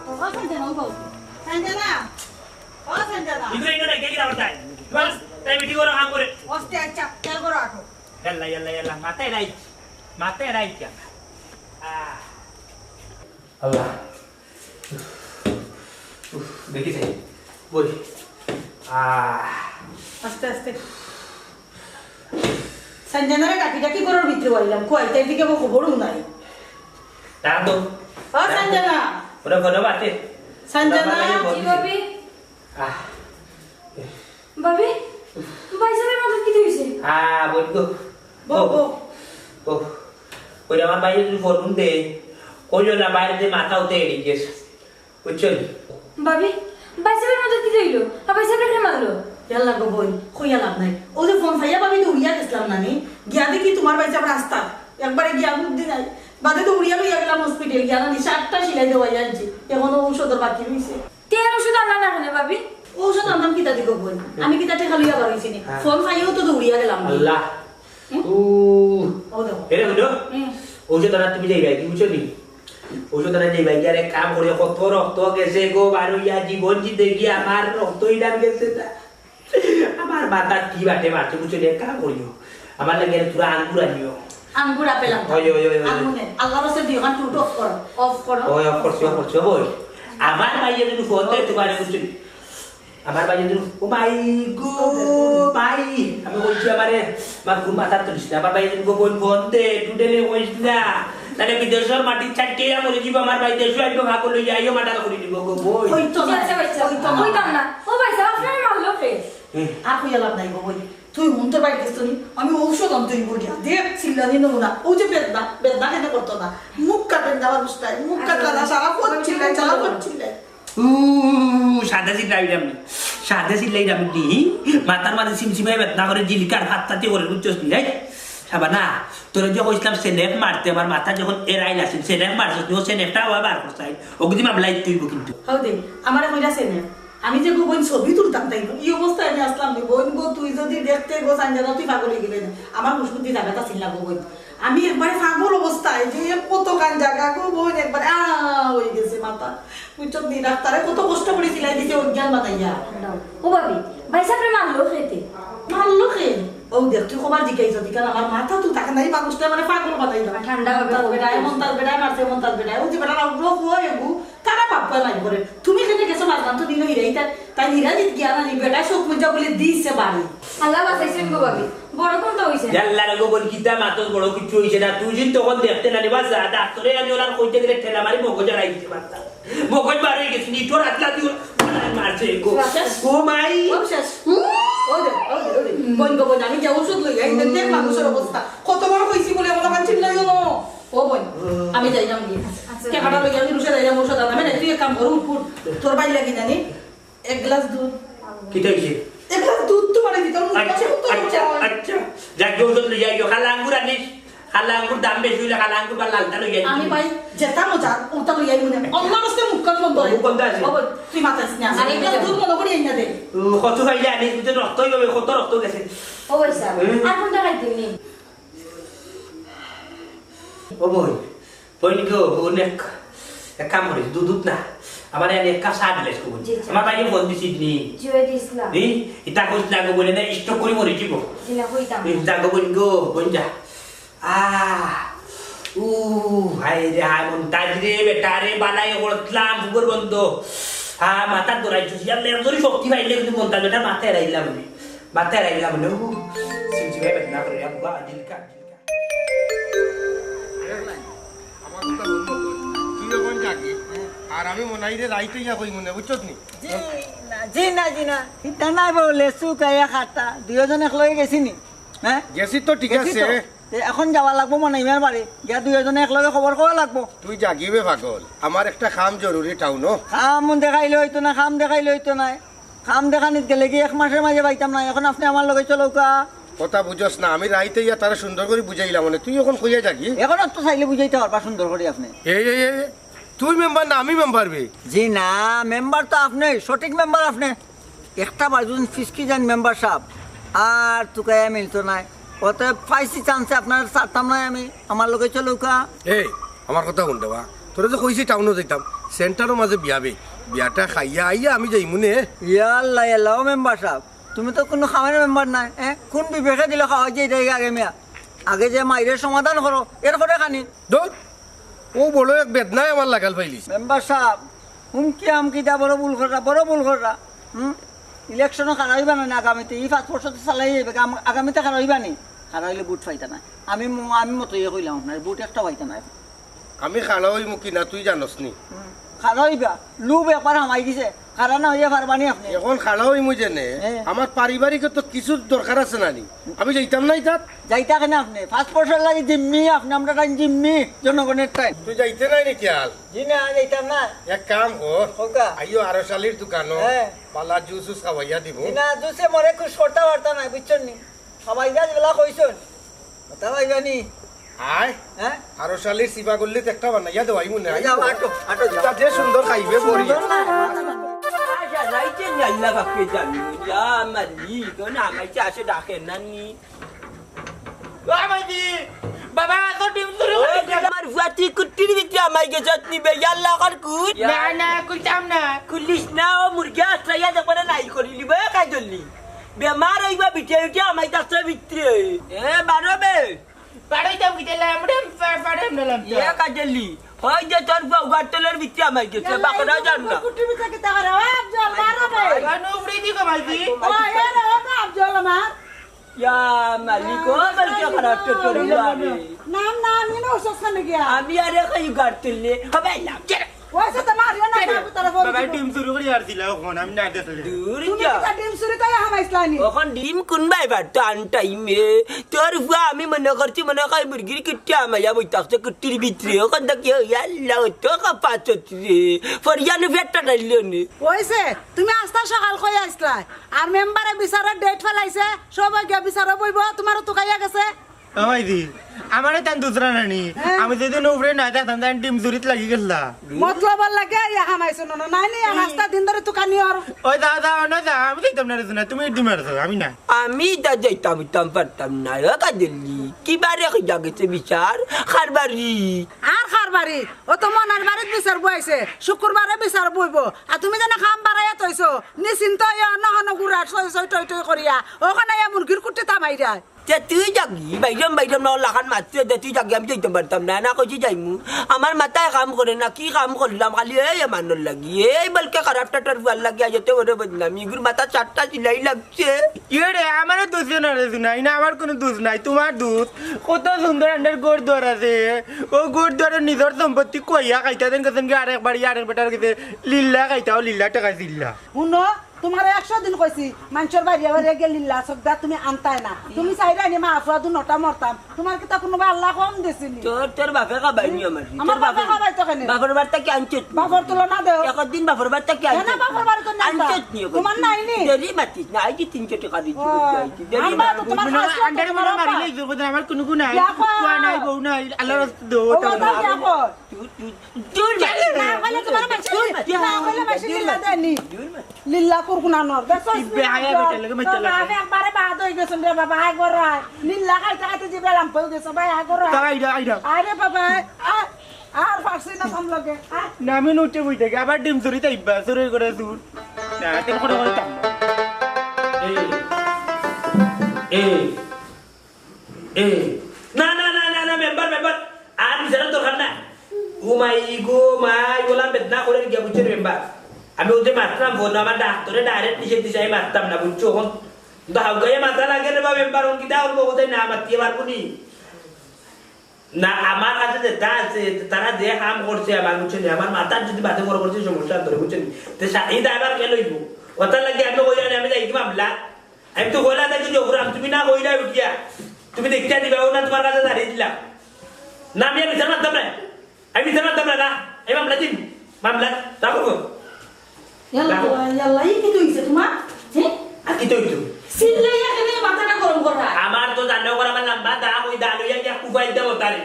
ও সঞ্জনা, ও বউ। সঞ্জনা, ও সঞ্জনা। ইগুরে ইনো ডাকিয়া কিতা করতায়? বাস, তাই মিটিং করো, কাম করে। অস্তে, আচ্ছা, তেল করো আটো। ইয়াল্লা, ইয়াল্লা, ইয়াল্লা, মাথায় রাইট, মাথায় রাইট। আহ। আল্লাহ। উফ, দেখি চাই। বই। আহ। আস্তে, আস্তে। সঞ্জনারে ডাকি ডাকি ঘরর ভিতরে আইলাম, কই তাই দিকে আমার খবরও নাই। তা তো। ও সঞ্জনা। ওরা ঘরে বাতে। সঞ্জনা। ওরা বাতে জি বলছে। ভাবি। আহ। ভাবি, ভাইসাবর মাথাত কিতা অইছে? আহ, বই গো। বউ, বউ। বউ। ওই আমার ভাইয়ে যদি ফোন দে, কইও না বাইরে যে মাথা উঠে এড়িয়ে গেছে। বুঝছো নি? ভাবি, ভাইসাবর মাথাত কিতা অইলো? আর ভাইসাবরে কে মারলো? ইয়াল্লা গো বইন, কইয়া লাভ নাই। ও যে ফোন পাইয়া ভাবি তো উড়িয়া গেছিলাম নানি। গিয়া দেখি তোমার ভাইসাব রাস্তা। একবারে গিয়া মুখ দি নাই। বাদে তো উড়িয়া লইয়া গেলাম হসপিটাল। গিয়া নানি সাতটা সিলাই দেওয়াই আনছি। এখনো ঔষধর বাকি রইছে। তে আর ঔষধ আনলা না কেনে, ভাবি? ঔষধ আনতাম কিতা দি গো বইন? আমি কিতা টেকা লইয়া বার অইছি নি? হ্যাঁ। ফোন পাইয়াও তো দৌড়িয়া গেলাম। আল্লাহ। হুম? ও। ও দেখো। এরে হলো? হুম। ঔষধ আনাত তুমি যাইবায় গি, বুঝছো নি? ঔষধ আনাত যাইবায় গি, আরে কাম করিয়া কত রক্ত গেছে গো, বার অইয়া জীবন জিন্দেগি আমার রক্ত ইলাম গেছে না। আমার মাথাত কি বাটে মারছে, বুঝছো নি? এক কাম করিও, আমার লাগি আরে থুড়া আঙ্গুর আনিও। আঙ্গুর আপেল আনতাম। ওই, ওই, ওই, ওই। আঙ্গুর নে। আল্লাহর রাস্তায় দিও, কান টুট off করো, off করো। ওই, off করছি, off করছি, ওই। আমার ভাইয়ে যদি ফোন দেয়, তোমারে বুঝছো নি? আমার ভাইয়ে যদি, ও ভাই গো, ভাই। আমি বলছি আমারে, আমার ঘুম মাথাত তুলিস না। আমার ভাইয়ে যদি গো, বইন ফোন দে, টুটেলে কইস না। তাহলে বিদেশর মাটির ছাড় কে মরে যাবো, আমার ভাই দেশে আইবো, ভাগো লইয়া আইও, মার্ডার করি দিব গো, বই। ওই তো না, আচ্ছা, আচ্ছা, ওই তো না। কইতাম না। ও ভাইসাব, আপনারে মারলো কে? হুম। আর কইয়া লাভ নাই গো, বই। তুই হুন তোর বাড়ি গেছ নি? আমি ঔষধ আনতে অইব গিয়া। দেখ, চিল্লানি নমুনা। ও যে বেদনা, বেদনা কেন করতো না? মুখ কাটেন না মানুষটাই, মুখ কাটলা না, সারা পথ চিল্লাই, সারা পথ চিল্লাই। উ, সাদে চিল্লাইরাম নি, সাদে চিল্লাইরাম নি। মাথার মাঝে সিমসিমাই বেদনা করে, জিলকার হাত তাতে করে, বুঝছস নি? এই, শাবানা, তোরে যে কইছিলাম সেনেফ মারতে, আমার মাথা যখন এরাইল আছিল, সেনেফ মারছস নি, ও সেনেফটা আবার বার করছস, ওগুদি মামলা ইতে অইবো কিন্তু। হও দে, আমারে কইরা সেনেফ। আমি যে গো বইন ছবি তুলতাম তাই, ই অবস্থায় আমি আসলাম নি। বইন গো, তুই যদি দেখতে গো, সানজানা, তুই পাগল অই গেলে না। আমার হুশ বুদ্ধি জাগাত আছিল না গো বইন। আমি একবারে পাগল অবস্থায়, যে কতখান জাগা গো বইন, একবারে আ অই গেছে মাথা। বুঝছত নি, ডাক্তারে কত কষ্ট করি সিলাই দিছে অজ্ঞান বানাইয়া। ও ভাবি, ভাইসাবরে মারলো কে তে? মারলো কে? ও দেখ, তুই কবার জিগাইছ, দিকান আমার মাথা তুই তাকে নাই, মানুষটা মানে পাগল বানাইল। ঠান্ডা হবে, মন্তাজ বেটা, মন্তাজ বেটা মারছে, মন্তাজ বেটা। ও যে বেটা রাউন্ড রোগ হয় এগু, তারা বাপ কয় মারি করে। তুমি কেনে গেছো মাঝখান তো দিল হিরাই, তাই, তাই হিরা জিত গিয়া না নি, বেটা শোক মুজা বলে দিছে বাড়ি। আল্লাহ বাঁচাইছেন গো ভাবি, বড় কোনটা হইছে? আল্লাহ রে গো বল, কিতা মাতস, বড় কিচ্ছু হইছে না। তুই যদি তখন দেখতে না নি, বাস, ডাক্তারে আমি ওনার কইতে গেলে ঠেলা মারি মগজ হারাই দিতে পারতাম। মগজ বার হয়ে গেছে, নিঠোর আতলা দিয়ে ওনার মারছে গো। শেষ। ও মাই। ও শেষ। ও দে, ও দে, ও দে। বইন গো বইন, আমি যে ঔষধ লই আই, দেখ মানুষের অবস্থা। কত বড় হইছি বলে আমার কাছে চিল্লাই গেল। ও বইন, আমি যাইলাম গিয়া। আচ্ছা। টেকাটা লই আমি রুশে যাইলাম ঔষধ আনতে। মানে তুই এক কাম কর, উঠ, উঠ। তোর ভাই লাগি জানি, এক গ্লাস দুধ। কিতা হইছে? এক গ্লাস দুধ তোমারে দিতাম, মুখ আচ্ছা, কাছে উত্তর আচ্ছা, চাও। আচ্ছা। যাক গিয়া ঔষধ লই আইও, কালা আঙ্গুর আনিস। কালা আঙ্গুর দাম বেশি হইলে কালা আঙ্গুর বা লালটা লই আইস। আমি ভাই, যেটা মজা, ওটা লই আইমু না। অল্লাহর রাস্তে মুখ কান বন্ধ রাখ। মুখ বন্ধ আছে। ও বইন, তুই মাতাস না। আরে, এক গ্লাস দুধ মনে করি আইনা দে। ও, কত খাইলে আনিস, বুঝে রক্ত হইবে, কত রক্ত গেছে। ও ভাই সাহেব, হুম? আর কোনটা খাইতে নি? ও বইন, বইন গো, বইন এক, এক কাম করিস, দুধ দুধ না। আমার এনে এক কাপ চা দিলে একটু বইন। জি, জি। আমার ভাইয়ে ফোন দিছিস নি? জি, ওই দিছিলাম। এই, ইতা কইস না গো বইন, না স্ট্রোক করে মরে যাবো। জি না, কইতাম। এই, যা গো বইন গো, বইন যা। আহ, উ, হায় রে, হায় মন্তাজ রে, বেটা রে, বালাই করতলাম, বুকর বন্ধ। হ্যাঁ, মাথা দৌড়াইছিস, ইয়ার লেজরি শক্তি পাইলে কিন্তু মন্তাজ বেটা মাথায় রাইলাম আমি। মাথায় রাইলাম না, উ, সিমসিমাই বেদনা করে, আব্বা, দিল কাট। আমার কথা বন্ধ কর। তুই এখন যাবি। আর আমি মনে হয় রে রাইতে ইয়া কই মনে, বুঝছস নি? জি না, জি না, জি না। ইতা নাই বলে, সুখ আয়া খাতা। দুইজন এক লগে গেছি নি? হ্যাঁ? গেছি তো, ঠিক গেছি আছে। তো। তে এখন যাওয়া লাগবো মনে ইমার বাড়ি। গিয়া দুইজনে এক লগে খবর কওয়া লাগবো। তুই যাগি বে পাগল। আমার একটা কাম জরুরি টাউনো। কাম দেখাইলে হইতো না, কাম দেখাইলে হইতো না। কাম দেখানিত গেলে কি এক মাসের মাঝে পাইতাম না, এখন আপনে আমার লগে চলউক্কা। কথা বুঝস না, আমি রাইতে ইয়া তারে সুন্দর করি বুঝাইলাম, মানে তুই এখন কইয়া যাগি? এখন তো চাইলে বুঝাইতা পারবা সুন্দর করি আপনে। এই, এই, এই, এই, তুই মেম্বার না আমি মেম্বার বে? জি না, মেম্বার তো আপনে, সঠিক মেম্বার আপনে। একটা বার যদি ফিসকি যান মেম্বার সাব, আর তুকাইয়া মিলতো নায়। অতএব পাইছি চান্সে আপনারে ছাড়তাম নায় আমি, আমার লগে চলউক্কা। এই, আমার কথা হুন রে বা, তোরে যে কইছি টাউনো যাইতাম, সেন্টারর মাঝে বিয়া বে, বিয়াটা খাইয়া আইয়া আমি যাইমু নে। ইয়াল্লা, ইয়াল্লা, ও মেম্বার সাব, তুমি তো কুনু কামের মেম্বার নায়, এ? কুন বিবেকে দিলে খাওয়া যায় ইটা আগে মিয়া? আগে যে মাইরের সমাধান করো, এরপরে খানি। ধুর, ও বড় এক বেদনায় আমার লাগাল পাইলিছে। মেম্বার সাব, হুমকি আমকি দা বড় ভুল কররা, বড় ভুল কররা। হুম? ইলেকশনো খাড়া অইবা না, না আগামীতে? ই পাঁচ বছর তো চালাই যাইবা, আম-, আগামীতে খাড়া অইবা নি? খাড়া অইলে ভোট পাইতা না। আমি ম-, আমি মতো ইয়ে কইলাম আপনার, ভোট একটা পাইতা না। আমি খাড়া অইমু কি না তুই জানোস নি? হুম। খাড়া অইবা, লোভ একবার হামাই গেছে, খাড়া না অইয়া পারবা নি আপনে। এখন খাড়া অইমু যেনে, হ্যাঁ। আমার পারিবারিক তো কিছু দরকার আছে না নি? আমি যাইতাম না ইতাত। যাইতা কেনে আপনে? পাঁচ বছর লাগি জিম্মি আপনে, আমরা টাইম জিম্মি, জনগণের টাইম। তুই যাইতে নাই নি খেয়াল? জি না, যাইতাম না। এক কাম কর, কউক্কা। আইও আরো শালির দোকানো, হ্যাঁ। বালা জুস উস খাওয়াইয়া দিমু। জি না, জুসে মরে খুশ করতা পারতা না, বুঝছইন নি? খাওয়াইয়া যেগুলা কইছইন, কথা পাইবা নি? আয়। হ্যাঁ? আরো শালির সিবা করলে তো একটা বানাইয়া দেওয়াই মনে হয়। যাও, আটো, আটো যাও। তা যে সুন্দর খাইবে বড়ি। সুন্দর না। আচ্ছা, রাইতে নি আল্লাহ বাপকে জানি। ইয়া মালি, কোন আমাইতে আসে ডাকে না নি? ও মাইজি, বাবা, তো ডিম চুরি ও, করে দিল। আমার ফুয়া, তুই কুট্টির ভিতরে আমাই গেছত নি বে, ইয়াল্লা কর কুট। না, না, খুলতাম না। খুলিস না, ও মুরগি আছড়াইয়া দেখবে না, নাই করিলি বে, কাই ধরলি? বেমার অইবা বিটে উঠে আমাই গেছে ভিতরে। এ, বারো বে। বারোইতাম কিতা লাই, আমরা পা-, পারে আমরা লামতাম। এ, কাজলি, হয় যে তোর ফুয়া উগার তলের ভিতরে আমাই গেছে, বাকরা জান না। কুট্টির ভিতরে কিতা করে? ও, আফজল, মারো বে। আনো, উড়ে দি গো, মাইজি। ও, এ রে, ও না, আফজল, মার। ইয়া মালিক, ও মালিক, খারাপ তো করি না রে। না, না, আমি না অসুস্থ নাকি? আমি আরে খাই গাড় তুললে। হবে না, কে রে? ওই সাথে মারিও না, কে রে? বাবা, ডিম চুরি করি আর দিলা অখন, আমি না দেখলে। দূর তুমি যা। কিতা ডিম চুরি তাই হামাইছলানি? অখন ডিম কুনবায় পারতো আন টাইমে? তোর ফুয়া আমি মনে করছি মনে কয় মুরগির কিট্টি হামাইয়া বই থাকছে কিট্টির ভিতরে। অখন দেখি, ও আল্লাহ, ও তো কাপাচত রে। ফরিয়ানি পেটটা ডাইলিও নি। অইছে, তুমি আস্তা সকাল কই আইছলায়। আর মেম্বারে বিচারর ডেট ফালাইছে, সবাই গিয়া বিচারো বইবো, তুমারও তুকাইয়া গেছে। ও ভাইজি, আমারে তান দুসরা নানি, হ্যাঁ। আমি যদি উপরে না থাকতাম, তান ডিম চুরিত লাগি গেছলা। মতলবর লাগি ইয়া হামাইছো না, না, নাই নি, আর আস্তা দিন ধরে তুকানি অর। ওই যা, যা, না যা, আমি যাইতাম না রে সোনা, তুমি ডিম আরছো, আমি না। আমি যা যাইতাম, ইতাম পারতাম না, ও কাজলি, কিবারে কইয়া গেছে বিচার, কারবারি। আর কারবারি, ও তো মনার বাড়িত বিচার বইছে, শুক্রবারে বিচার বইবো। আর তুমি যেন কাম বাড়াইয়া তইছো, নিশ্চিন্ত ইয়া অন্য হন গুড়ার সই সই টই টই করিয়া, অখান ইয়া মুরগির কুট্টি তামাইরায়। তে তুই যাগি, বাইরাম বাইরাম না, অলাখান মাতছে, তে তুই যাগি, আমি যাইতাম পারতাম না, না কইছি যাইমু। আমার মাথায় কাম করে না, কি কাম করলাম, খালি এই এমানর লাগি, এই বলকে খারাপ টাটার ফুয়ার লাগি, আজ এত বড় বদনাম, ইগুর মাথা চারটা সিলাই লাগছে। ইয়ে রে, আমারও দোষ না রে সোনা, ইনা আমার কুনু দোষ নাই, তুমার দোষ। কত সুন্দর আন্ডার ঘর দুয়ার আছে, ও ঘর দুয়ারে নিজর সম্পত্তি কইয়া খাইতা দেন গেছেন কি আরেক বাড়ি আরেক বেটার গেছে, লিল্লা খাইতা, ও লিল্লা টেকা দিল্লা। হুনো, তুমারে একশো দিন কইছি, মানষর বাড়ি বাড়ি গিয়া লিল্লা সবদা তুমি আনতায় না। তুমি চাইরায় নি মা আফুয়া দুনোটা মরতাম। তুমার কিতা কুনুবা আল্লায় কম দিছে নি? তোর, তোর বাপে খাবাই নি আমার। আমার তোর বাপে বাপে খাবাই তো কেনে? বাপর বাড়ি থাকি আনছত নি? বাপর তুলনা দেও। একদিন বাপর বাড়ি থাকি কেনে আনছত। বাপর বাড়ি তো নেই তো? আনছত নি এখন? তুমার নাই নি? দেরি মাতিস না, আইছি তিনশো টেকা দিছি, ও, আইছি, দেরি আমার মাতিস। তো তুমার বুঝলো, খাস না, আন্ডারে তুমার মনে বাপ। মারিলে ইজুর কথা, আমার কুনু গুণ নাই। ইয়া কও। ফুয়া নাই, বউ নাই, আল্লাহর রাস্তা দেও, ও, ওটা বাবা, বলো। ইয়া কও। তুই, তুই, দূর যা। না কইলে তুমার মাসে, না কইলে মাসে লিল্লা দেয়নি। দূর মাতিস। লিল্লা কুরকুনা নর, দেখছস? ই বেহায়া বেটার লগে মাইতা লাগে। বাবা, একবারে বাদ অই গেছইন রে বাবা, আয় ঘরো আয়। লিল্লা খাইতে খাইতে জিবে লাম্প অই গেছে, ভাই, আয় ঘরো আয়। তারা আইরা, আইরা। আরে বাবা, আয়, আর পারছি না তোর লগে, আয়। না, আমি নুটে বই থাকি, আবার ডিম চুরি তাইবা, চুরি করে দূর। না, তেল করে করে তাম। এই, এই, এ, না, না, না, না, না, মেম্বার, মেম্বার, আর বিচারর দরকার না। ও মাই গো, মাই, ওলা বেদনা করে গিয়া বুঝছো মেম্বার। আমি ওদের মাতলাম ফোন, আমার ডাক্তারে direct নিষেধ দিছে, আমি মাততাম না, বুঝছো? অখন তো হাউকাইয়া মাথা লাগে রে বা মেম্বার, অখন কিতা করবো, কোথায় না মাতিয়ে পারবো নি? না, আমার কাছে যেটা আছে, তারা যে কাম করছে, আমার বুঝছো নি, আমার মাথার যদি মাথা গরম করছে, সমস্যা ধরে, বুঝছো নি? তো সা-, এই দায়ভার কে লইব? ওটার লাগে আমি কই জানি, আমি যাই কি মামলা? আমি তো কইলা থাকি যে ওগুরাম, তুমি না কইলা উঠিয়া। তুমি দেখিয়া দিবা, ও না তুমার কাছে দাঁড়িয়ে দিলাম। না, আমি আর বিচার মারতাম না। আমি বিচার মারতাম না, না। আমি মামলা দিম। মামলা, রাখো গো। ইয়াল্লা, রাখো। ইয়াল্লা, ই কিতা অইছে তুমার? হ্যাঁ? আর কিতা অইতো? চিল্লাইয়া কেনে মাথাটা গরম করা? আমার তো জানো করা, আমার লম্বা দা, ওই দা লইয়া গিয়া কুবাই দেবো তারে।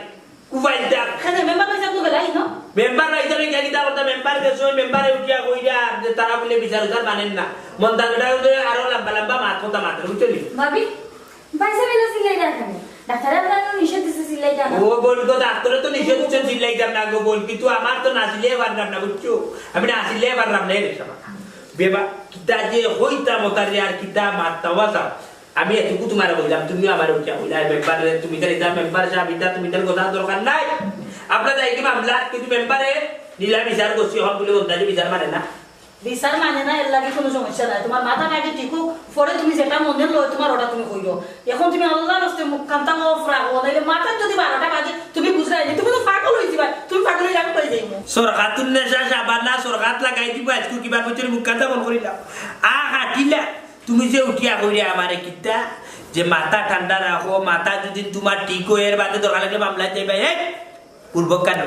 কুবাইল দা। কেনে মেম্বার ভাইসাব তো গেলাই না? মেম্বার ভাইসাবে গিয়া কিতা করতা? মেম্বার গেছে, ওই মেম্বারে উঠিয়া কইরা যে তারা বুলে বিচার উচার মানেন না। মন্তাজ বেটা ওই যে আরো লম্বা লম্বা মাত কথা মাতের, বুঝছো নি? ভাবি, ভাইসাবে এলা চিল্লাইরা কেনে? ডাক্তারে আপনারে নিষেধ দিছে চিল্লাইতা না। ও বল গো, ডাক্তারে তো নিষেধ দিছে চিল্লাইতাম না গো বল, কিন্তু আমার তো না চিল্লাই পারলাম না, বুঝছো? আমি না চিল্লাই পারলাম না, এরে শালা। বেবা, কিতা যে কইতাম ওতারে আর কিতা মাততাম, বাঁচাও। আমি এটুকু তুমারে কইলাম, তুমিও আমারে উঠিয়া কইলা, "এই মেম্বার রে, তুমি তার ইটা মেম্বার সাব, ইটা তুমি তার কথা দরকার নাই। আপনার যাই কি মামলা, কিন্তু মেম্বারে নিলা বিচার করছি, অখন বুলে বন্দাজি বিচার মানে না।" বিচার মানে না, এর লাগি কুনু সমস্যা নাই। তুমার মাথা কাটি ঠিক হোক, পরে তুমি যেটা মনে লয় তুমার ওটা তুমি কইরো। অখন তুমি আল্লাহর রাস্তে মুখ কান্তা অফ রাখো, নাইলে মাথার যদি বারোটা বাজে, তুমি বুঝরায় নি, তুমি তো পাগল অই যিবায়, তুমি পাগল অইলে আমি কই যাইমু। সরকাতুন নেশা সাবানা, সরকাত লাগাই দিব, আজকে কিবা কইতে মুখ কান্তা বন্ধ করিলাম। আ, হাটিলা। তুমি যে উঠিয়া কইরে আমারে কিতা, যে মাথা ঠান্ডা রাখো, মাথা যদি তুমার ঠিক অয়, এর বাদে দরকার লাগলে মামলা যাইবা, হে? পূর্বক কেন?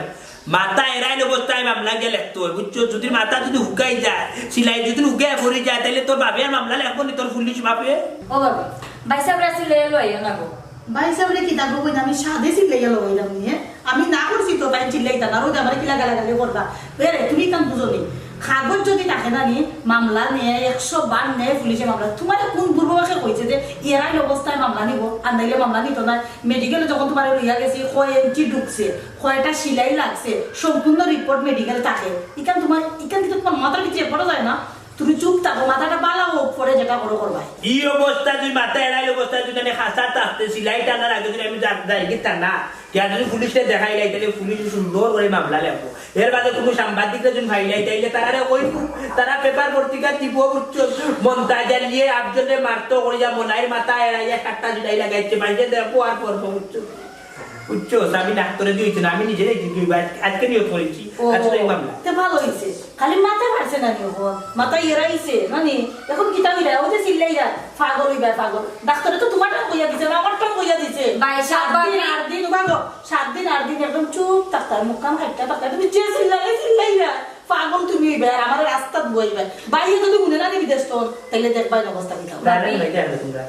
মাথা এরাইল অবস্থায় মামলা গিয়া লেখতে অয়, বুঝছো? যদি মাথা যদি হুকাই যায়, সিলাই যদি হুকাই পড়ি যায়, তাইলে তোর বাপে আর মামলা লেখবো নি, তোর পুলিশ বাপে? ও বাবা, ভাইসাবরে চিল্লাইয়া লইও না গো। ভাইসাবরে কিতা কইন, আমি সাধে চিল্লাইয়া লইলাম নি, হে? আমি না করছি তো, তাইন চিল্লাইতা না, রোজ আমারে কিলা গালাগালি করবা। এরে, তুমি ইখান বুঝো নি। কাগজ যদি থাকে না নি, মামলা নেয়, একশো বার নেয় পুলিশে মামলা। তুমারে কুন বুর্বকে কইছে যে এরাইল অবস্থায় মামলা নিবো, আর নাইলে মামলা নিতো না? মেডিকেলো যখন তুমারে লইয়া গেছি, কয় ইঞ্চি ঢুকছে, কয়টা সিলাই লাগছে, সম্পূর্ণ রিপোর্ট মেডিকেল থাকে। ইখান তুমার, ইখান কিন্তু তুমার মাথার ভিতরে একবারও যায় না। তুমি চুপ থাকো, মাথাটা বালা হোক, পরে যেটা করো করবায়। ই অবস্থা যদি মাথা এরাইল অবস্থা যদি আমি খাসা থাকতে সিলাই টানার আগে যদি আমি যা-, যাই কি তা না, কে যদি পুলিশে দেখাইলাই, তাইলে পুলিশে সুন্দর করে মামলা লেখবো। এর বাদে কুনু সাংবাদিকরে যদি পাইলাই, তাইলে তারারে কইবো, তারা পেপার পত্রিকা দিব, বুঝছো? মন্তাজ আলিয়ে আটজনে মারতো করিয়া মনাইর মাথা এরাইয়া সাতটা সিলাই লাগাইছে, বাইরে দেখবো আর করবো, বুঝছো? বুঝছো? আমি ডাক্তারে দিয়েছি না, আমি নিজে দেখছি, আজকে নিয়োগ করেছি। ও, আজকে এই মামলা। তে ভালো হইছে। খালি মাথা নানি অখন মাথা এরাইছে, নানি? অখন কিতা অইরা? অউ যে চিল্লাইরা, পাগল অইবা, পাগল। ডাক্তরে তো তুমার টান কইয়া দিছে না, আমার টান কইয়া দিছে। ভাই সাব, সাত দিন, ভাবি। আট দিন, উবা গো, সাত দিন, আট দিন একদম চুপ থাকতা, মুখখান খাইটা থাকতা। তুমি যে চিল্লাইলে চিল্লাইরা, পাগল তুমি অইবা, আর আমারে রাস্তাত বওয়াইবা। ভাইয়ে যদি হুনে না নি বিদেশ তন, তাইলে দেখবায় অবস্থা কিতা অইবো। না, না, না, না, না।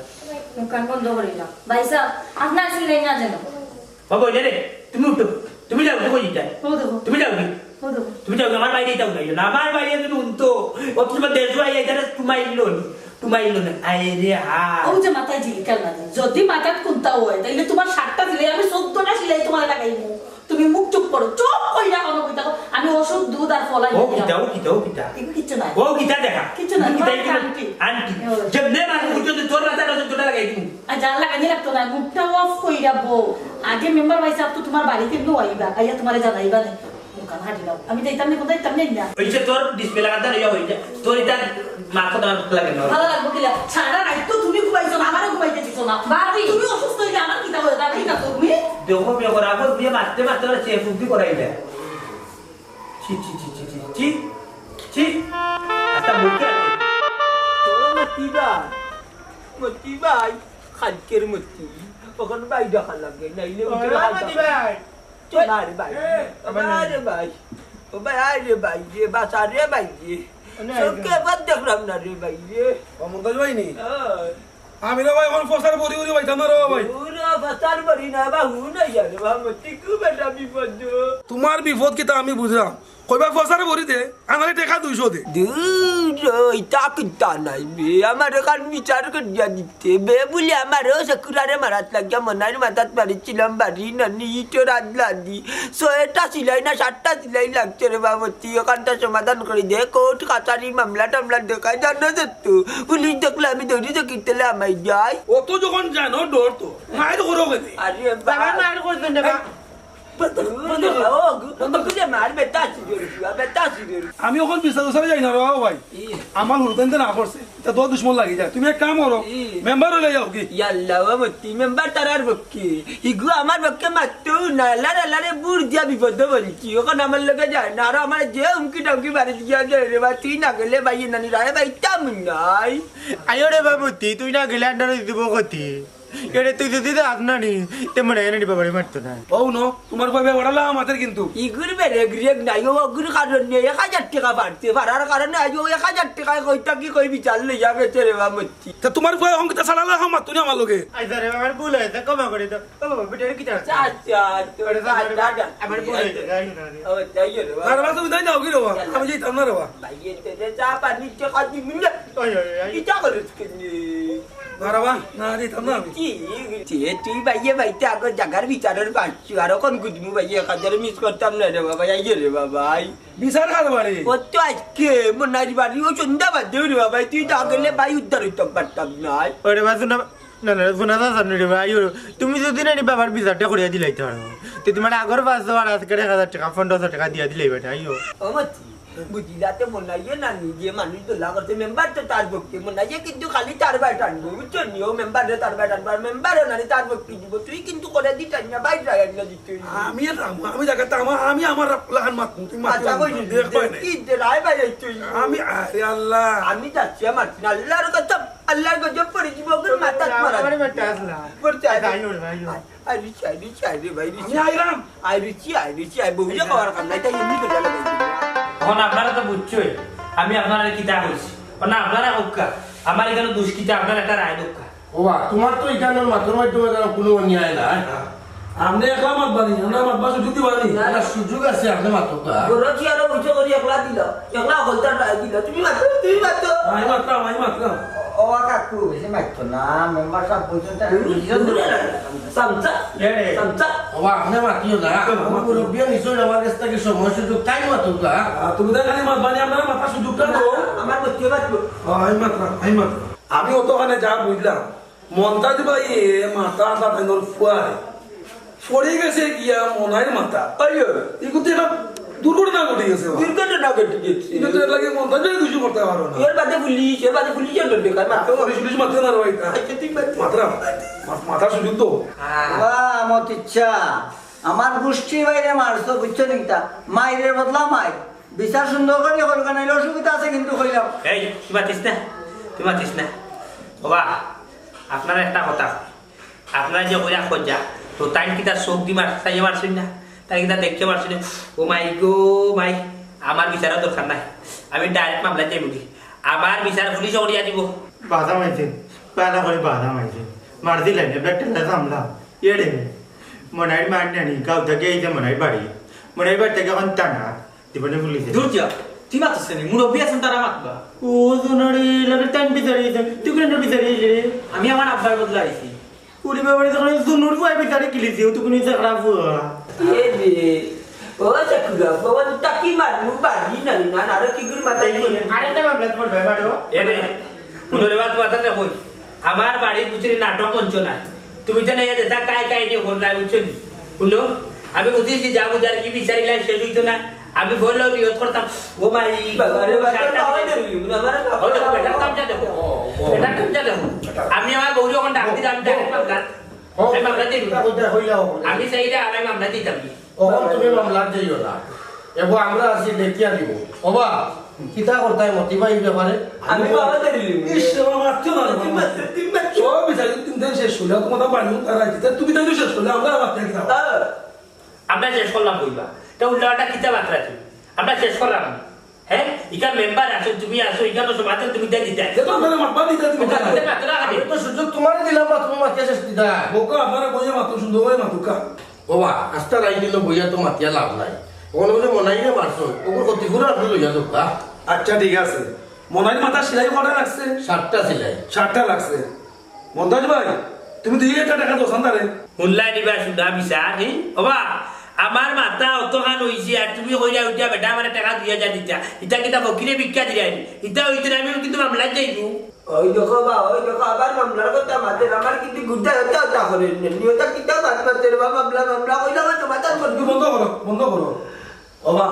মুখখান বন্ধ করিলাও। ভাই সাব, আপনার চিল্লাই না যেন। বাবা, ওই রে, তুমি উঠো। তুমি যাও, তুমি কই যাইতায়? ও দেখো। তুমি যাও কি? ও দেখো। তুমি যাও কি? আমার বাইরে যাও না, না, আমার বাইরে তুমি উঠো। ও তোমার দেশ ভাই, এখানে তোমার ইল্লো নি, তোমার ইল্লো নি। আয় রে, হা। ও যে মাথায় ঝিলিকাল মারি। যদি মাথাত কুন্তা অয়, তাইলে তুমার সাতটা সিলাই, আমি চৌদ্দটা সিলাই তুমারে লাগাইমু। তুমি মুখ চুপ করো, চুপ কইরা কোনো কইতা কও। আমি ওষুধ, দুধ আর ফল আনি ও দিলাম। কিতা, ও কিতা, ও কিতা? এগু কিচ্ছু নাই। ও কিতা দেখা? কিচ্ছু নাই, তুমি কিতা তোমার এগুলো? আন্টি। আন্টি। এ, ওই। যেমনে মানুষ বুঝছো যে তোর রাতে আরো চৌদ্দটা লাগাই দিমু। আর যা লাগানি লাগতো না, মুখটা off কইরা বও। আগে মেম্বার ভাই সাব তো তুমার বাড়িত নু আইবা, আইয়া তুমারে জানাইবা নে। দোকান হাঁটি দাও। আমি যাইতাম না, কোথায় যাইতাম না, না। ওই যে তোর ডিসপ্লে লাগাতে লইয়া হই যা। তোর এটা মাথা দাঁড় লাগে না। ভালা লাগবো কিলা? সারা রাইত তো তুমি ঘুমাইছো না, আমারে ঘুমাইতে দিছো না। ভাবি। তুমি অসুস্থ অইলে আমার কিতা অয়? যাবে না তুমি? দেখো, বেগর আগর দিয়ে মারতে মারতে ওরা চেয়ে ফুক দিয়ে করাই দেয়। ছি, ছি, ছি, ছি, ছি, ছি, ছি। একটা মুখে আছে। ও মতি ভাই, মতি ভাই, খালকের মতি। অখন ভাই ডাকা লাগে, নাইলে ও উঠে মতি ভাই। চল, আরে ভাই। এ, ও ভাই, আরে ভাই। ও ভাই, আরে ভাই রে, বাঁচা রে ভাই রে। অনে চোখে আইজো। এবার দেখলাম না রে ভাই রে। ও মন্তাজ ভাই নি? হ্যাঁ। আমি রে ভাই, অখন ফসার বড়ি উড়ি পাইতাম না রে ভাই। ও রে, ফসার বড়ি না বা, হুন না ইয়া রে বা, মতি খুব একটা বিপদ। তুমার বিপদ কিতা আমি বুঝলাম। কইবা ফসার বড়ি দে, আনারে টেকা দুইশো দে। দূর, ইতা কিতা নাই বে, আমার এখান বিচার করিয়া দিতে। বে বুলে আমারেও সেকুরারে মারাত লাগিয়া মনাইর মাথাত মারিছিলাম বাড়ি নানি, ইটো রাত লাদি। ছয়টা সিলাই না সাতটা সিলাই লাগছে রে বাবতি, ওখানটা সমাধান করি দে। কোর্ট কাছারি মামলা টামলা দেখায় জানো তো, পুলিশ দেখলে আমি দৌড়ি তো কিনতে আমায় যাই। অত যখন জানো ডর তো, মায়ের করো কেন? আরে বাবা, বাবা। মার করবেন না, বাবা। বন্ধ কর। ও, বন্ধ কর। মার বেটা আছে জোরে, বেটা আছে জোরে। আমি অখন বিচার উচারে যাই না রে বাবা ভাই। ই। আমার হুরুতাইন্তে না করছে। তা দোষ দুশমন লাগি যায়। তুমি এক কাম করো, ই। মেম্বার অইলে যাও কি? ইয়াল্লা, ও মতি মেম্বার তারার পক্ষে। ইগু আমার পক্ষে মাততেও না, লারে লারে বুড় দিয়া বিপদ বলছি। অখন আমার লগে যায় না, আর আমার যে হুমকি টামকি বাড়ি দিয়া যায় রে বা, তুই না গেলে ভাই নানি রায় ভাই তেমন নাই। আয়ো রে বাবুতি, তুই না গেলে আন্ডারে দিব ক্ষতি। এরে তুই যদি তো আস না নি, তে মনে হয় না নি বাবারে মারতো না। ও নো, তোমার ভাই ভাই ওরা আমাদের কিন্তু। ইগুর বেরেক রেক নাই, ও অগুর কারণে এক হাজার টেকা বাড়ছে, বাড়ার কারণে আজ ও এক হাজার টেকায় কইতা কি কই বিচার লইয়া গেছে রে বা মতি। তা তোমার ভাই অঙ্কিতা সালালা হাম মারতো নি আমার লগে। আচ্ছা রে, আমার ভুল হয়েছে, ক্ষমা করে দাও। ও বাবা, বেটারে কি জানো? আচ্ছা, আচ্ছা, আচ্ছা, আরে, আচ্ছা, আচ্ছা। আমার ভুল হয়েছে, যাই না রে। ও, যাই রে বাবা। আর বাবা, তুমি যাই যাও কি রে বাবা? আমি যাইতাম না রে বাবা। ভাই, এতে চা পানি টেকা দিবি না। ওই, ওই, ওই। কিতা করিস কেনে? না রে বাবা, না, দিতাম না আমি। কি? এ, তুই ভাইয়ে ভাইতে আগর জাগার বিচারর পাচ্ছু, আর অখন গুদমু ভাইয়ে এক হাজার মিস করতাম না রে বাবা, আইয়ে রে বাবা, আই। বিচার কার বাড়ি? ও তো আজকে মনাইর বাড়ি, ও সন্ধ্যা বাজে রে বাবা, তুই না গেলে ভাই উদ্ধার হইতাম পারতাম না। ওরে বাবা, শোনা, না, না, শোনা যাচ্ছে না রে ভাই, ও, তুমি যদি না রে বাবার বিচারটা করিয়া দিলাইতে পারো, তে তোমার আগর পাঁচশো আর আজকের এক হাজার টেকা, পনেরোশো টেকা দিয়া দিলাই বেটা, আইও। ও মতি, বুঝিলাতে মনাইয়ে না নিজে মানুষ দোলা করছে, মেম্বার তো তার পক্ষে, মনাইয়ে কিন্তু খালি তার বায় টানবো, বুঝছো নি? ও মেম্বার রে তার বায় টানবো, আর মেম্বারও না রে তার পক্ষে দিব, তুই কিন্তু করে দি টানিয়া বাইর রায় আনিয়া দিতে হইবে। আমি আর রামু, আমি জায়গা তো আমার, আমি আমার লাহান মাত, তুই মাত আচ্ছা, কই নি? দেখবাই নাই। কি দে রায় বাইর হইতে হইবে? আমি, আরে আল্লাহ। আমি যাচ্ছি আমার আল্লাহর কথা, আল্লাহর গজব পড়ে দিব, ওগুলো মাথা আমার, মারা আমার দিবে। বেটা আসলা। পড়তে আয়। আইও রে, আইও। আয়, আয়, রিচি, আয়, রিচি, আয় রে ভাই, রিচি। আমি আইলাম। আয়, রিচি, আয়, রিচি, আয়, বউরে খাওয়ার কাম নাই, তাই এমনি করে জ্বালা খাইতে। এখন আপনারা তো বুঝছই, আমি আপনারা কিতা কইছি। ও না, আপনারা হোক্কা, আমার এখানে দুষ্কৃতি, আপনারা একটা রায় হোক্কা। ও বা, তোমার তো এখানে মাথার মাধ্যমে যেন কোনো অন্যায় নাই। আমরা একলা মাতবানি, আমরা মাতবার সুযোগ দিবানি। না। না, সুযোগ আছে, আপনি মাতবা। বড় চেয়ারও বসে করি একলা দিল, একলা হলতার রায় দিল। তুমি মাতো, তুমি মাতো। আমি মাতলাম, আমি মাতলাম। ও, ও কাকু, বেশি মাততো না, মেম্বার সাহেব বলছেন, তার decision দিবে। চামচা, এ রে। চামচা। ও বা, আপনি মাতিও না। আমার মুরব্বী নিশ্চয় আমার কাছ থেকে সময় সুযোগ তাই মাতুক, হ্যাঁ? আহ, তুমি তাই খালি মাতবানি, আমরা মাতার সুযোগটা দেও। আমার করতে পারবো। হ্যাঁ, আমি মাতলাম, আমি মাতলাম। আমি অতখানে যা বুঝলাম, মন্তাজ ভাইয়ে মাথা আটলা তাইনর ফুয়ায় পড়ি গেছে গিয়া মনাইর মাথা। আইয়ো। ইগু তো একটা দুর্ঘটনা ঘটি গেছে। দুর্ঘটনা ঘটি গেছে। ইগু তো এর লাগি মন্তাজ ভাই কিছু করতে পারো না। এর বাদে পুলিশ, এর বাদে পুলিশ এর ধরবে, কার মাথা? পুলিশ, পুলিশ মাতিও না রে ভাই, তা। আচ্ছা, ঠিক আছে। মাতরা, মা-, মাথার সুযোগ তো। বাহ, মতিচ্ছা, আমার গুষ্টি ভাইরে মারছো, বুঝছো নি তা? মাইরের বদলা মাইর। বিচার সুন্দর করি করবা, নাইলে অসুবিধা আছে কিন্তু কইলাম। এই, তুই মাতিস না, তুই মাতিস না। বাবা, আপনারা একটা কথা, আপনারা যে কইরা খোঁজা, তো তাই কিতা চোখ দি মার, চাইয়া মারছইন না, তাই কিতা দেখে মারছইন না। ও মাই গো মাই, আমার বিচারও দরকার নাই, আমি ডাইরেক্ট মামলা যাইমুগি। আমার বিচার পুলিশে করিয়া দিব। বাধা মাইছে, পালা করে বাধা মাইছে, মার দিলাই না, বেটা সামলা, এড়ে। মনাইর মার নানি, গাঁও থেকে এই যে মনাইর বাড়ি, মনাইর বাড়ি থেকে এখন টানা, দিবনে পুলিশে। দূর যা, তুই মাতস কেনে? মুরব্বি আছইন, তারা মাতবা। ও জনরে, লাগে টাইম বিচারি, তুই কেন বিচারি রে? আমি আমার আব্বার বদলা আইছি। উড়ি বাবারে, তখন জুনুর ফুয়ায় বিচারি কিলিছি, ও তো কোনো ঝগড়া ফুয়া। এ রে, ও চাকুরা, বাবা, তো তাকি মারমু, বাড়ি নাই না, না, আরো কি করে মাথায় এই, আরে না, মামলা তোমার ভাই মারো। এ রে, হুনো রে বা, তোমার তাতে কই? আমার বাড়ির ভিতরে নাটক মঞ্চ নাই। তুমি তো নাই যেতা কাই কাই নিয়ে করলাই, বুঝছো নি? হুনো, আমি বুঝিছি যা বুঝার কি বিচারিলাই শেষ হইতো না। আমি বললো নিয়ত করতাম, ও মাই, বাবা রে, বাবা, সাতটা তাও বাজে। দেখলি, বাবা রে, বাবা। ও দেখো, বেটার কামটা দেখো। ও, ও। বেটার কামটা দেখো। আমি আমার বউরে ওখানে ডাক দিলাম, আমি ডাক পাবো না। ও, আমি মামলা দিই। এটা ওইটা হইলে হবে। আমি চাইলে আর আমি মামলা দিতাম না। ওখান তুমি মামলা দিও না। এবার আমরা আছি দেখিয়া দিব। ওবা, কিতা করতায় মতিবা এই ব্যাপারে? আমি বাবা ধরে নিব। ইস, বাবা, মারতে পারবো না। তিন মাস, তিন মাস। সব বিচারে তিন দিন শেষ হইলে তোমার বাড়ি তারা দিতে, তুমি তাই শেষ হইলে আমরা আবার দেখি দাও। হ্যাঁ। আমরা শেষ করলাম কইবা। তা উল্টা পাল্টা কিতা বাতরা তুমি? আমরা শেষ করলাম না। হ্যাঁ? ইকার মেম্বার আছো, তুমি আছো, ইকার তো সমাধান তুমি দেন দিতে। এ তো আপনারা মাতবা দিতে তুমি ওটা জানো। দিতে পারতো না, আমি তো সুযোগ তোমারে দিলাম বা তুমি মাতিয়া শেষ দিতা। বোকা, আপনারা কইয়া মাতো, সুন্দর করে মাতুকা। ওবা, আস্তা রাই দিল বইয়া তো মাতিয়া লাভ নাই। ওখানে বলে মনাইরে মারছো, ওগুলো ক্ষতি করে আপনি লইয়া যাও, হ্যাঁ? আচ্ছা, ঠিক আছে। মনাইর মাথা সেলাই করা লাগছে? সাতটা সেলাই। সাতটা লাগছে। মন্তাজ ভাই, তুমি দুই হাজার টাকা দোকান তারে। হুনলাই নিবা সুদা বিচার, হি? ওবা, আমার মাথা অতখান হইছে, আর তুমি কইরা উঠিয়া বেটা আমারে টাকা দুই হাজার দিতা। ইতা কিতা ফকিরে ভিক্ষা দিলাই? ইতা হইতে না, আমি কিন্তু মামলাত যাইবো। ওই দেখো বা, ওই দেখো, আবার মামলার কথা মাতের, আমার কিন্তু গুড্ডা হতে হতা করে, নিয়তা কিতা মাত মাতের বা, মামলা, মামলা, ওই দেখো, সমাধান করবো। তুমি বন্ধ করো, বন্ধ করো। ওবা,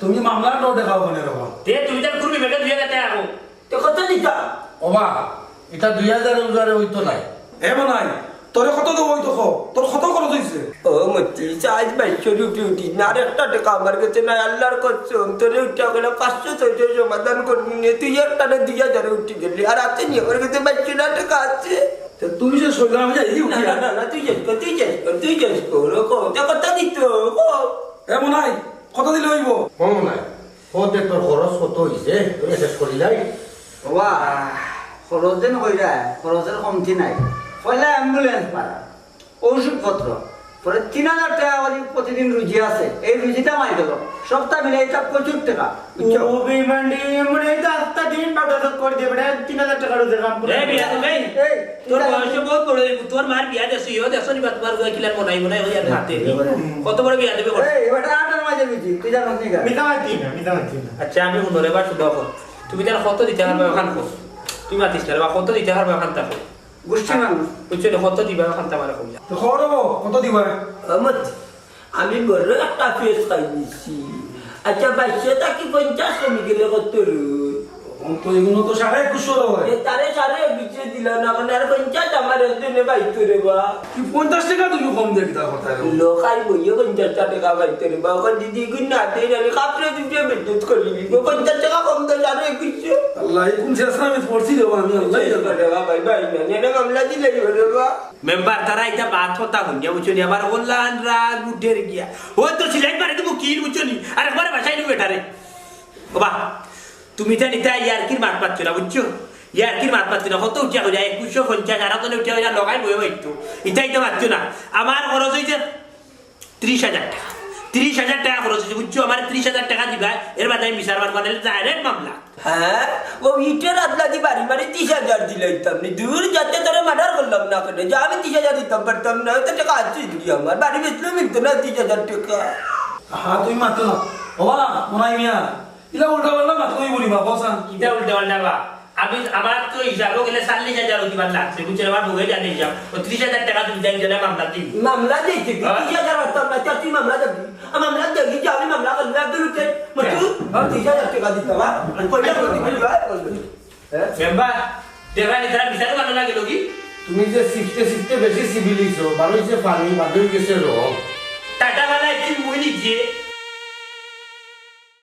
তুমি মামলার লোড দেখাও কেনে রে বা? তে তুমি তার কুরবি বেটা দুই হাজার টাকা রাখো। তে কত দিতা? ওবা, এটা দুই হাজার উজারে হইতো নাই। এ মনাই, তোরে কত দেবো ওই তো ক, তোর কত খরচ হইছে? ও মতি, আজ বাইশশো রুপি উঠি না, আর একটা টাকা আমার কাছে নাই, আল্লাহর কসম, তোরে উঠে গেলে পাঁচশো ছয়শো সমাধান করবি নে, তুই একটা না দুই হাজারে উঠি গেলি, আর আছে নি আমার কাছে বাইশশো না টাকা আছে। তো তুই যে সইলাম যাই, এই না, উঠি না, না, না, তুই শেষ কর, তুই শেষ কর, তুই শেষ কর, ও কো, তে কত দিত, ও কো। এ মনাই, কত দিলে হইব? ও মনাই, কত তোর খরচ কত হইছে? তুই শেষ করি যাই। বাবা, খরচ যেন কইরা, খরচের কমতি নাই। পয়লা অ্যাম্বুলেন্স ভাড়া, ঔষধপত্র, পরে তিন হাজার টাকা করি প্রতিদিন রুজি আছে, এই রুজিটা মাই গেল, সপ্তাহ মিলে এটা প্রচুর টাকা, বুঝছো? ও বেমানি, মানে এই তো আস্তা দিন বাজার করে দিয়ে বেটা তিন হাজার টাকা রুজির কাম করে। এই বিয়া তো ভাই, এই, তোর বয়সে বহুত বড় হইব, তোর মার বিয়া দেছো, ইও দেছো নিবা, তোমার বউ কিলার মনাই মনাই হইয়া হাতে। কত বড় বিয়া দেবে করে? এই, এবার আটার মাঝে রুজি, তুই জানো নি গা? মিথ্যা মাতি না, মিথ্যা মাতি না। আচ্ছা, আমি হুনরে বা শুধু কর। তুমি তার কত দিতে পারবে ওখান কর। তুই মাতিস না রে বা, কত দিতে পারবে ওখান তা কর। গোষ্ঠী মানুষ। বুঝছো না, কত দিবা ওখান তা আমার কম। তো খবর হবো, কত দিবা? আমার আমি বড় একটা ফেস খাই দিছি। আচ্ছা, বাইশশো টাকা পঞ্চাশ কমি গেলে কত রই? এখন তো এগুলো তো সাড়ে একুশশো হয়। এ, তারে সাড়ে একুশশো দিলাম না, এখন আর পঞ্চাশ আমার একজনে বাইতো রে বা। কি পঞ্চাশ টাকা তুমি কম দিয়ে কিতা করতে রে? লোকাই বইয়ে পঞ্চাশ টাকা বাইতো রে বা, ওখান দিদি গুণ না দিয়ে আমি কাপড়ে দুটো মেহনত করি দিব। পঞ্চাশ টাকা কম দেয় সাড়ে একুশশো। আল্লাহ, এই কোন শেষ আমি পড়ছি রে বা, আমি আল্লাহ জানে। রে বা, ভাই, ভাই, না, না, মামলা দিলে রে বা। মেম্বার, তারা এটা বাদ কথা হুনিয়া, বুঝছো নি? আবার ওলান রাগ উঠের গিয়া। ও তো সিলাই মারি দিব, কিল, বুঝছো নি? আর একবারে বাসায় নিব এটারে। ও বা, তুমি ইতা নিতা ইয়ার্কির মাত মাতছো না, বুঝছো? ইয়ার্কির মাত মাতছো না। কত উঠিয়া কইরা? একুশশো পঞ্চাশ, আর তলে উঠিয়া কইরা লগাই বইয়া বাইতো। ইতা ইতা মাতছো না। আমার খরচ হইছে ত্রিশ হাজার টাকা। ত্রিশ হাজার টাকা খরচ হইছে, বুঝছো? আমার ত্রিশ হাজার টাকা দিবা, এর বাদে আমি বিচার মারবো, নাহলে direct মামলা। হ্যাঁ, ও ইটের আদলা দি বাড়ি মারি ত্রিশ হাজার দিলাইতাম নি। দূর যাতে তোরে মার্ডার করলাম না কেন? যে আমি ত্রিশ হাজার দিতাম পারতাম না, এত টাকা আছে যদি আমার। বাড়ি বেচলেও মিলতো না ত্রিশ হাজার টাকা। হ্যাঁ, তুমি মাতো না। ও বা, মনাই মিয়া, ইলা উল্টা পাল্টা মাত কই বলি বা, বসান। ইটা উল্টা পাল্টা বা? আমি, আমার তো হিসাবও গেলে চল্লিশ হাজার অতিবার লাগছে, বুঝছেন? আমার বউয়ে জানে হিসাব। ও ত্রিশ হাজার টাকা তুমি দেন, যেটা মামলা দিই। মামলা দিই তুই? হ্যাঁ। ত্রিশ হাজার পারতাম না, চার তুই মামলা দিবি। আর মামলা দিবি যে আমি মামলা করলে আব্দুল হোসেন, মজুর, হ্যাঁ। ত্রিশ হাজার টাকা দিতাম, হ্যাঁ? আর পয়সা করে দিবি, হ্যাঁ? হ্যাঁ? মেম্বার, দেখা নি তারা বিচারে ভালো লাগে লোকি। তুমি যে শিখতে শিখতে বেশি সিভিলিছ, ভালো হইছে পানি, বাদ হয়ে গেছে রং। টাটা বালা একদিন মুই নিজে